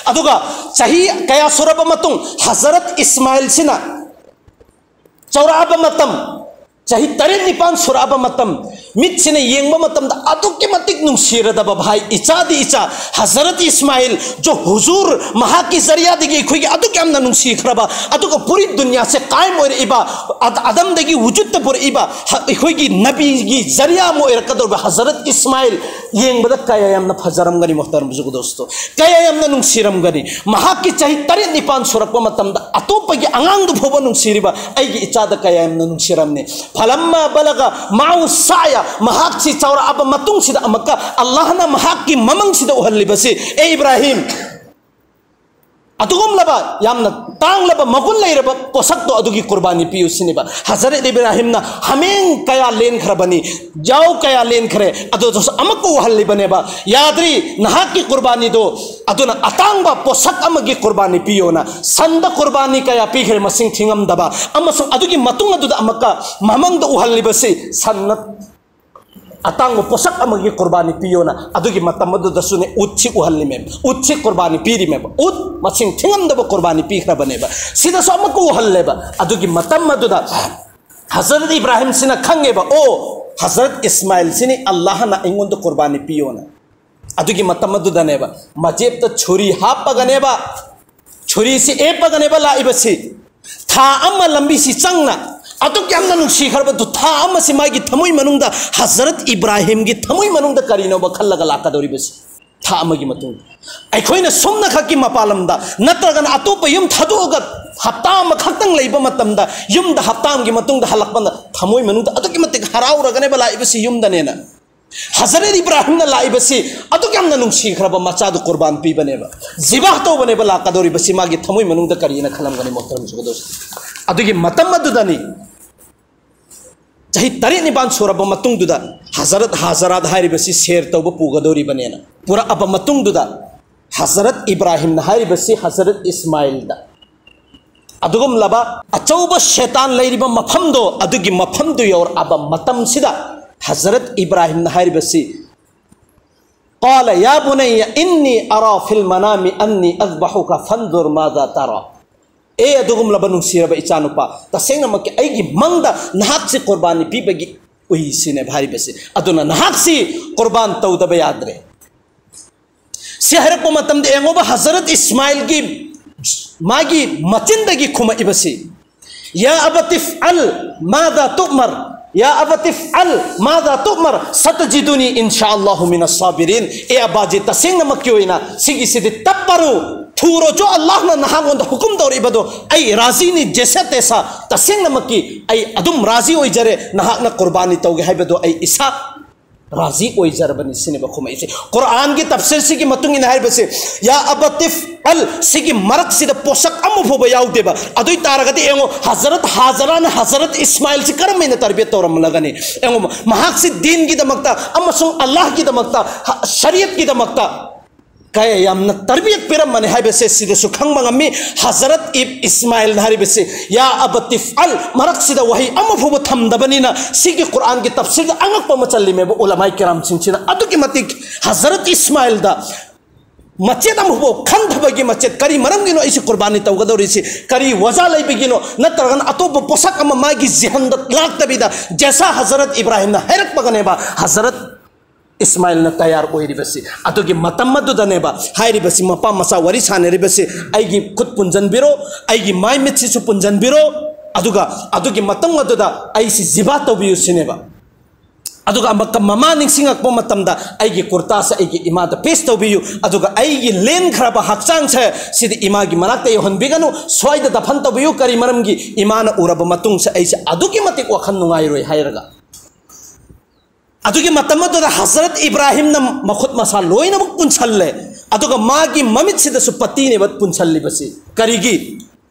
ꯑꯗꯨꯒ ꯆꯍꯤ ꯀꯌꯥ ꯁꯨꯔꯕ ꯃꯇꯨꯡ ꯍꯖꯔꯠ ꯏꯁꯃꯥꯏꯜꯁꯤꯅ ꯆꯥꯎꯔꯛꯑꯕ ꯃꯇꯝ, ꯆꯍꯤ ꯇꯔꯦꯠ ꯅꯤꯄꯥꯟ ꯁꯨꯔꯛꯑꯕ ꯃꯇꯝ, ꯃꯤꯠꯁꯤꯅ ꯌꯦꯡꯕ ꯃꯇꯝꯗ ꯑꯗꯨꯛꯀꯤ ꯃꯇꯤꯛ ꯅꯨꯡꯁꯤꯔꯗꯕ ꯚꯥꯏ, ꯏꯆꯥꯗꯤ ꯏꯆꯥ, ꯍꯖꯔꯠ ꯏꯁꯃꯥꯏꯜ, ꯖꯣ ꯍꯨꯖꯨꯔ, ꯃꯍꯥꯛꯀꯤ ꯖꯔꯤꯌꯥꯗꯒꯤ ꯑꯩꯈꯣꯏꯒꯤ ꯑꯗꯨꯛ ꯌꯥꯝꯅ ꯅꯨꯡꯁꯤꯈ꯭ꯔꯕ, ꯑꯗꯨꯒ ꯄꯨꯔꯤ ꯗꯨꯅꯤꯌꯥꯁꯦ ꯀꯥꯏꯝ ꯑꯣꯏꯔꯛꯏꯕ, ꯑꯗ-, ꯑꯗꯝꯗꯒꯤ ꯋꯨꯖꯨꯠꯇ ꯄꯨꯔꯛꯏꯕ ꯍ-, ꯑꯩꯈꯣꯏꯒꯤ ꯅꯕꯤꯒꯤ ꯖꯔꯤꯌꯥ ꯑꯃ ꯑꯣꯏꯔꯛꯀꯗꯧꯔꯤꯕ ꯍꯖꯔꯠ ꯏꯁꯃꯥꯏꯜ ꯌꯦꯡꯕꯗ ꯀꯌꯥ ꯌꯥꯝꯅ ꯐꯖꯔꯝꯒꯅꯤ, ꯃꯨꯍꯇꯔꯝ ꯖꯨꯒ ꯗꯣꯁꯇꯣ, ꯀꯌꯥ ꯌꯥꯝꯅ ꯅꯨꯡꯁꯤꯔꯝꯒꯅꯤ꯫ ꯃꯍꯥꯛꯀꯤ ꯆꯍꯤ ꯇꯔꯦꯠ ꯅꯤꯄꯥꯟ ꯁꯨꯔꯛꯄ ꯃꯇꯝꯗ ꯑꯇꯣꯞꯄꯒꯤ ꯑꯉꯥꯡꯗꯨ ꯐꯥꯎꯕ ꯅꯨꯡꯁꯤꯔꯤꯕ ꯑꯩꯒꯤ ꯏꯆꯥꯗ ꯀꯌꯥ ꯌꯥꯝꯅ ꯅꯨꯡꯁꯤꯔꯝꯅꯤ꯫ ꯐꯂꯝꯃ ꯕꯂꯒ ꯃꯥꯎ ꯁꯥꯌ, ꯃꯍꯥꯛꯁꯤ ꯆꯥꯎꯔꯛꯑꯕ ꯃꯇꯨꯡꯁꯤꯗ ꯑꯃꯨꯛꯀ ꯑꯜꯂꯥꯍꯅ ꯃꯍꯥꯛꯀꯤ ꯃꯃꯪꯁꯤꯗ ꯎꯍꯜꯂꯤꯕꯁꯤ, "ꯑꯦ ꯏꯕ꯭ꯔꯥꯍꯤꯝ, ꯑꯗꯨꯒꯨꯝꯂꯕ ꯌꯥꯝꯅ ꯇꯥꯡꯂꯕ ꯃꯒꯨꯟ ꯂꯩꯔꯕ ꯄꯣꯠꯁꯛꯇꯣ ꯑꯗꯨꯒꯤ ꯀꯨꯔꯕꯥꯅꯤ ꯄꯤꯌꯨ" ꯁꯤꯅꯦꯕ꯫ ꯍꯖꯔꯠ ꯏꯕ꯭ꯔꯥꯍꯤꯝꯅ ꯍꯥꯃꯦꯡ ꯀꯌꯥ ꯂꯦꯟꯈ꯭ꯔꯕꯅꯤ, ꯌꯥꯎ ꯀꯌꯥ ꯂꯦꯟꯈ꯭ꯔꯦ, ꯑꯗꯨꯗꯁꯨ ꯑꯃꯨꯛꯀ ꯎꯍꯜꯂꯤꯕꯅꯦꯕ꯫ "ꯌꯥꯗ꯭ꯔꯤ, ꯅꯍꯥꯛꯀꯤ ꯀꯨꯔꯕꯥꯅꯤꯗꯣ ꯑꯗꯨꯅ ꯑꯇꯥꯡꯕ ꯄꯣꯠꯁꯛ ꯑꯃꯒꯤ ꯀꯨꯔꯕꯥꯅꯤ ꯄꯤꯌꯣꯅ ꯁꯟꯗ ꯀꯨꯔꯕꯥꯅꯤ ꯀꯌꯥ ꯄꯤꯈ꯭ꯔꯦ ꯃꯁꯤꯡ ꯊꯤꯉꯝꯗꯕ, ꯑꯃꯁꯨꯡ ꯑꯗꯨꯒꯤ ꯃꯇꯨꯡ ꯑꯗꯨꯗ ꯑꯃꯨꯛꯀ ꯃꯃꯪꯗ ꯎꯍꯜꯂꯤꯕꯁꯤ ꯁꯟꯅ ꯑꯇꯥꯡꯕ ꯄꯣꯠꯁꯛ ꯑꯃꯒꯤ ꯀꯨꯔꯕꯥꯅꯤ ꯄꯤꯌꯣꯅ ꯑꯗꯨꯒꯤ ꯃꯇꯝ ꯑꯗꯨꯗꯁꯨꯅꯦ ꯎꯠꯁꯤ ꯎꯍꯜꯂꯤꯃꯦꯕ, ꯎꯠꯁꯤ ꯀꯨꯔꯕꯥꯅꯤ ꯄꯤꯔꯤꯃꯦꯕ, ꯎꯠ ꯃꯁꯤꯡ ꯊꯤꯉꯝꯗꯕ ꯀꯨꯔꯕꯥꯅꯤ ꯄꯤꯈ꯭ꯔꯕꯅꯦꯕ꯫ ꯁꯤꯗꯁꯨ ꯑꯃꯨꯛꯀ ꯎꯍꯜꯂꯦꯕ꯫ ꯑꯗꯨꯒꯤ ꯃꯇꯝ ꯑꯗꯨꯗ ꯍꯖꯔꯠ ꯏꯕ꯭ꯔꯥꯍꯤꯝꯁꯤꯅ ꯈꯪꯉꯦꯕ, "ꯑꯣ, ꯍꯖꯔꯠ ꯏꯁꯃꯥꯏꯜꯁꯤꯅꯤ ꯑꯜꯂꯥꯍꯅ ꯑꯩꯉꯣꯟꯗ ꯀꯨꯔꯕꯥꯅꯤ ꯄꯤꯌꯣꯅ"꯫ ꯑꯗꯨꯒꯤ ꯃꯇꯝ ꯑꯗꯨꯗꯅꯦꯕ ꯃꯖꯦꯞꯇ ꯁꯨꯔꯤ ꯍꯥꯞꯄꯒꯅꯦꯕ, ꯁꯨꯔꯤꯁꯤ ꯑꯦꯞꯄꯒꯅꯦꯕ ꯂꯥꯛꯏꯕꯁꯤ꯫ ꯊꯥ ꯑꯃ ꯂꯝꯕꯤꯁꯤ ꯆꯪꯅ ꯑꯗꯨꯛ ꯌꯥꯝꯅ ꯅꯨꯡꯁꯤꯈ꯭ꯔꯕꯗꯨ ꯊꯥ ꯑꯃꯁꯤ ꯃꯥꯒꯤ ꯊꯃꯣꯏ ꯃꯅꯨꯡꯗ, ꯍꯖꯔꯠ ꯏꯕ꯭ꯔꯥꯍꯤꯝꯒꯤ ꯊꯃꯣꯏ ꯃꯅꯨꯡꯗ ꯀꯔꯤꯅꯣꯕ ꯈꯜꯂꯒ ꯂꯥꯛꯀꯗꯧꯔꯤꯕꯁꯤ? ꯊꯥ ꯑꯃꯒꯤ ꯃꯇꯨꯡꯗ ꯑꯩꯈꯣꯏꯅ ꯁꯣꯝꯅꯈꯛꯀꯤ ꯃꯄꯥꯟ ꯂꯝꯗ ꯅꯠꯇ꯭ꯔꯒꯅ ꯑꯇꯣꯞꯄ ꯌꯨꯝ ꯊꯥꯗꯣꯛꯑꯒ ꯍꯞꯇꯥ ꯑꯃꯈꯛꯇꯪ ꯂꯩꯕ ꯃꯇꯝꯗ, ꯌꯨꯝꯗ ꯍꯞꯇꯥ ꯑꯃꯒꯤ ꯃꯇꯨꯡꯗ ꯍꯜꯂꯛꯄꯗ ꯊꯃꯣꯏ ꯃꯅꯨꯡꯗ ꯑꯗꯨꯛꯀꯤ ꯃꯇꯤꯛ ꯍꯔꯥꯎꯔꯒꯅꯦꯕ ꯂꯥꯛꯏꯕꯁꯤ ꯌꯨꯝꯗꯅꯦꯅ꯫ ꯍꯖꯔꯠ ꯏꯕ꯭ꯔꯥꯍꯤꯝꯅ ꯂꯥꯛꯏꯕꯁꯤ ꯑꯗꯨꯛ ꯌꯥꯝꯅ ꯅꯨꯡꯁꯤꯈ꯭ꯔꯕ ꯃꯆꯥꯗꯨ ꯀꯨꯔꯕꯥꯟ ꯄꯤꯕꯅꯦꯕ, ꯖꯤꯕꯥꯍ ꯇꯧꯕꯅꯦꯕ ꯂꯥꯛꯀꯗꯧꯔꯤꯕꯁꯤ꯫ ꯃꯥꯒꯤ ꯊꯃꯣꯏ ꯃꯅꯨꯡꯗ ꯀꯔꯤꯅ ꯈꯜꯂꯝꯒꯅꯤ, ꯃꯣꯍꯇꯔꯝ ꯖꯨꯒꯗꯣꯁ? ꯑꯗꯨꯒꯤ ꯃꯇꯝ ꯑꯗꯨꯗꯅꯤ, ꯆꯍꯤ ꯇꯔꯦꯠ ꯅꯤꯄꯥꯟ ꯁꯨꯔꯕ ꯃꯇꯨꯡꯗꯨꯗ ꯍꯖꯔꯠ ꯍꯥꯖꯔꯥꯗ ꯍꯥꯏꯔꯤꯕꯁꯤ ꯁꯦꯔ ꯇꯧꯕ ꯄꯨꯒꯗꯧꯔꯤꯕꯅꯦꯅ ꯄꯨꯔꯛꯑꯕ ꯃꯇꯨꯡꯗꯨꯗ, ꯍꯖꯔꯠ ꯏꯕ꯭ꯔꯥꯍꯤꯝꯅ ꯍꯥꯏꯔꯤꯕꯁꯤ ꯍꯖꯔꯠ ꯏꯁꯃꯥꯏꯜꯗ ꯑꯗꯨꯒꯨꯝꯂꯕ ꯑꯆꯧꯕ ꯁꯦꯇꯥꯟ ꯂꯩꯔꯤꯕ ꯃꯐꯝꯗꯣ, ꯑꯗꯨꯒꯤ ꯃꯐꯝꯗꯨ ꯌꯧꯔꯛꯑꯕ ꯃꯇꯝꯁꯤꯗ ꯍꯖꯔꯠ ꯏꯕ꯭ꯔꯥꯍꯤꯝꯅ ꯍꯥꯏꯔꯤꯕꯁꯤ, "قال يا بني إني أرى في المنام أني أذبحك فانظر ماذا ترى." ꯑꯦ ꯑꯗꯨꯒꯨꯝꯂꯕ ꯅꯨꯡꯁꯤꯔꯕ ꯏꯆꯥꯅꯨꯄꯥ, ꯇꯁꯦꯡꯅꯃꯛꯀꯤ ꯑꯩꯒꯤ ꯃꯪꯗ ꯅꯍꯥꯛꯁꯤ ꯀꯨꯔꯕꯥꯅꯤ ꯄꯤꯕꯒꯤ ꯎꯏ ꯁꯤꯅꯦꯕ ꯍꯥꯏꯔꯤꯕꯁꯤ꯫ ꯑꯗꯨꯅ ꯅꯍꯥꯛꯁꯤ ꯀꯨꯔꯕꯥꯟ ꯇꯧꯗꯕ ꯌꯥꯗ꯭ꯔꯦ꯫ ꯁꯤ ꯍꯥꯏꯔꯛꯄ ꯃꯇꯝꯗ ꯌꯦꯡꯉꯣꯕ, ꯍꯖꯔꯠ ꯏꯁꯃꯥꯏꯜꯒꯤ ꯃꯥꯒꯤ ꯃꯆꯤꯟꯗꯒꯤ ꯈꯨꯝꯃꯛꯏꯕꯁꯤ, "ꯌꯥ ꯑꯕꯇꯤꯐ ꯑꯜ ꯃꯥꯗꯥ ꯇꯨꯃꯔ, ꯌꯥ ꯑꯕꯇꯤꯐ ꯑꯜ ꯃꯥꯗꯥ ꯇꯨꯃꯔ, ꯁꯇꯖꯤꯗꯨꯅꯤ ꯏꯟꯁꯥ ꯑꯜꯂꯥꯍꯨ ꯃꯤꯅ ꯁꯥꯕꯤꯔꯤꯟ"꯫ ꯑꯦ ꯑꯕꯥꯖꯤ, ꯇꯁꯦꯡꯅꯃꯛꯀꯤ ꯑꯣꯏꯅ ꯁꯤꯒꯤꯁꯤꯗꯤ ꯇꯞꯄꯔꯨ, ꯊꯨꯔꯣꯆꯣ, ꯑꯜꯂꯥꯍꯅ ꯅꯍꯥꯛꯉꯣꯟꯗ ꯍꯨꯀꯨꯝ ꯇꯧꯔꯛꯏꯕꯗꯣ ꯑꯩ ꯔꯥꯖꯤꯅꯤ, ꯖꯦꯁꯥ ꯇꯦꯁꯥ, ꯇꯁꯦꯡꯅꯃꯛꯀꯤ ꯑꯩ ꯑꯗꯨꯝ ꯔꯥꯖꯤ ꯑꯣꯏꯖꯔꯦ, ꯅꯍꯥꯛꯅ ꯀꯨꯔꯕꯥꯅꯤ ꯇꯧꯒꯦ ꯍꯥꯏꯕꯗꯣ ꯑꯩ ꯏꯁꯥ ꯔꯥꯖꯤ ꯑꯣꯏꯖꯔꯕꯅꯤ ꯁꯤꯅꯦꯕ ꯈꯨꯝꯃꯛꯏꯁꯦ꯫ ꯀꯨꯔꯥꯟꯒꯤ ꯇꯐꯁꯤꯔꯁꯤꯒꯤ ꯃꯇꯨꯡ ꯏꯟꯅ ꯍꯥꯏꯔꯤꯕꯁꯤ, "ꯌꯥ ꯑꯕꯇꯤꯐ ꯑꯜ", ꯁꯤꯒꯤ ꯃꯔꯛꯁꯤꯗ ꯄꯣꯠꯁꯛ ꯑꯃ ꯐꯥꯎꯕ ꯌꯥꯎꯗꯦꯕ꯫ ꯑꯗꯨ ꯑꯣꯏ ꯇꯥꯔꯒꯗꯤ ꯌꯦꯡꯉꯣ, ꯍꯖꯔꯠ ꯍꯥꯖꯔꯥꯅ ꯍꯖꯔꯠ ꯏꯁꯃꯥꯏꯜꯁꯤ ꯀꯔꯝ ꯍꯥꯏꯅ ꯇꯔꯕꯤꯌꯠ ꯇꯧꯔꯝꯂꯒꯅꯤ? ꯌꯦꯡꯉꯣ, ꯃꯍꯥꯛꯁꯤ ꯗꯤꯟꯒꯤꯗꯃꯛꯇ ꯑꯃꯁꯨꯡ ꯑꯜꯂꯥꯍꯒꯤꯗꯃꯛꯇ, ꯍ-, ꯁꯔꯤꯌꯠꯀꯤꯗꯃꯛꯇ ꯀꯌꯥ ꯌꯥꯝꯅ ꯇꯔꯕꯤꯌꯠ ꯄꯤꯔꯝꯕꯅꯤ ꯍꯥꯏꯕꯁꯦ ꯁꯤꯗꯁꯨ ꯈꯪꯕ ꯉꯝꯃꯤ꯫ ꯍꯖꯔꯠ ꯏꯕ ꯏꯁꯃꯥꯏꯜꯅ ꯍꯥꯏꯔꯤꯕꯁꯤ, "ꯌꯥ ꯑꯕꯇꯤꯐ ꯑꯜ", ꯃꯔꯛꯁꯤꯗ ꯋꯥꯍꯩ ꯑꯃ ꯐꯥꯎꯕ ꯊꯝꯗꯕꯅꯤꯅ ꯁꯤꯒꯤ ꯀꯨꯔꯥꯟꯒꯤ ꯇꯐꯁꯤꯔꯗ ꯑꯉꯛꯄ ꯑꯃ ꯆꯜꯂꯤꯃꯦꯕ ꯎꯂꯃꯥꯏ ꯀꯤꯔꯥꯝꯁꯤꯡꯁꯤꯅ꯫ ꯑꯗꯨꯛꯀꯤ ꯃꯇꯤꯛ ꯍꯖꯔꯠ ꯏꯁꯃꯥꯏꯜꯗ ꯃꯆꯦꯠ ꯑꯃꯐꯥꯎ ꯈꯟꯊꯕꯒꯤ ꯃꯆꯦꯠ, ꯀꯔꯤ ꯃꯔꯝꯒꯤꯅꯣ ꯑꯩꯁꯤ ꯀꯨꯔꯕꯥꯅꯤ ꯇꯧꯒꯗꯧꯔꯤꯁꯤ, ꯀꯔꯤ ꯋꯥꯖꯥ ꯂꯩꯕꯒꯤꯅꯣ, ꯅꯠꯇ꯭ꯔꯒꯅ ꯑꯇꯣꯞꯄ ꯄꯣꯠꯁꯛ ꯑꯃ ꯃꯥꯒꯤ ꯖꯤꯍꯟꯗ ꯂꯥꯛꯇꯕꯤꯗ, ꯖꯦꯁꯥ ꯍꯖꯔꯠ ꯏꯕ꯭ꯔꯥꯍꯤꯝꯅ ꯍꯥꯏꯔꯛꯄꯒꯅꯦꯕ ꯍꯖꯔꯠ ꯏꯁꯃꯥꯏꯜꯅ ꯇꯌꯥꯔ ꯑꯣꯏꯔꯤꯕꯁꯤ꯫ ꯑꯗꯨꯒꯤ ꯃꯇꯝ ꯑꯗꯨꯗꯅꯦꯕ ꯍꯥꯏꯔꯤꯕꯁꯤ, ꯃꯄꯥ ꯃꯆꯥ ꯋꯥꯔꯤ ꯁꯥꯟꯅꯔꯤꯕꯁꯤ, "ꯑꯩꯒꯤ ꯈꯨꯠ ꯄꯨꯟꯖꯟꯕꯤꯔꯣ, ꯑꯩꯒꯤ ꯃꯥꯏ ꯃꯤꯠꯁꯤꯁꯨ ꯄꯨꯟꯖꯟꯕꯤꯔꯣ, ꯑꯗꯨꯒ ꯑꯗꯨꯒꯤ ꯃꯇꯝ ꯑꯗꯨꯗ ꯑꯩꯁꯤ ꯖꯤꯕꯥ ꯇꯧꯕꯤꯌꯨ" ꯁꯤꯅꯦꯕ꯫ ꯑꯗꯨꯒ ꯑꯃꯨꯛꯀ ꯃꯃꯥ ꯅꯤꯡꯁꯤꯡꯉꯛꯄ ꯃꯇꯝꯗ, "ꯑꯩꯒꯤ ꯀꯨꯔꯇꯥꯁꯦ ꯑꯩꯒꯤ ꯏꯃꯥꯗ ꯄꯦꯁ ꯇꯧꯕꯤꯌꯨ, ꯑꯗꯨꯒ ꯑꯩꯒꯤ ꯂꯦꯟꯈ꯭ꯔꯕ ꯍꯛꯆꯥꯡꯁꯦ ꯁꯤꯗꯤ ꯏꯃꯥꯒꯤ ꯃꯅꯥꯛꯇ ꯌꯧꯍꯟꯕꯤꯒꯅꯨ, ꯁ꯭ꯋꯥꯏꯗ ꯗꯐꯟ ꯇꯧꯕꯤꯌꯨ, ꯀꯔꯤ ꯃꯔꯝꯒꯤ, ꯏꯃꯥꯅ ꯎꯔꯕ ꯃꯇꯨꯡꯁꯦ ꯑꯩꯁꯦ ꯑꯗꯨꯛꯀꯤ ꯃꯇꯤꯛ ꯋꯥꯈꯜ ꯅꯨꯡꯉꯥꯏꯔꯣꯏ" ꯍꯥꯏꯔꯒ꯫ ꯑꯗꯨꯒꯤ ꯃꯇꯝ ꯑꯗꯨꯗ ꯍꯖꯔꯠ ꯏꯕ꯭ꯔꯥꯍꯤꯝꯅ ꯃꯈꯨꯠ ꯃꯁꯥ ꯂꯣꯏꯅꯃꯛ ꯄꯨꯟꯁꯜꯂꯦ, ꯑꯗꯨꯒ ꯃꯥꯒꯤ ꯃꯃꯤꯠꯁꯤꯗꯁꯨ ꯄꯇꯤꯅꯦꯕ ꯄꯨꯟꯁꯜꯂꯤꯕꯁꯤ꯫ ꯀꯔꯤꯒꯤ?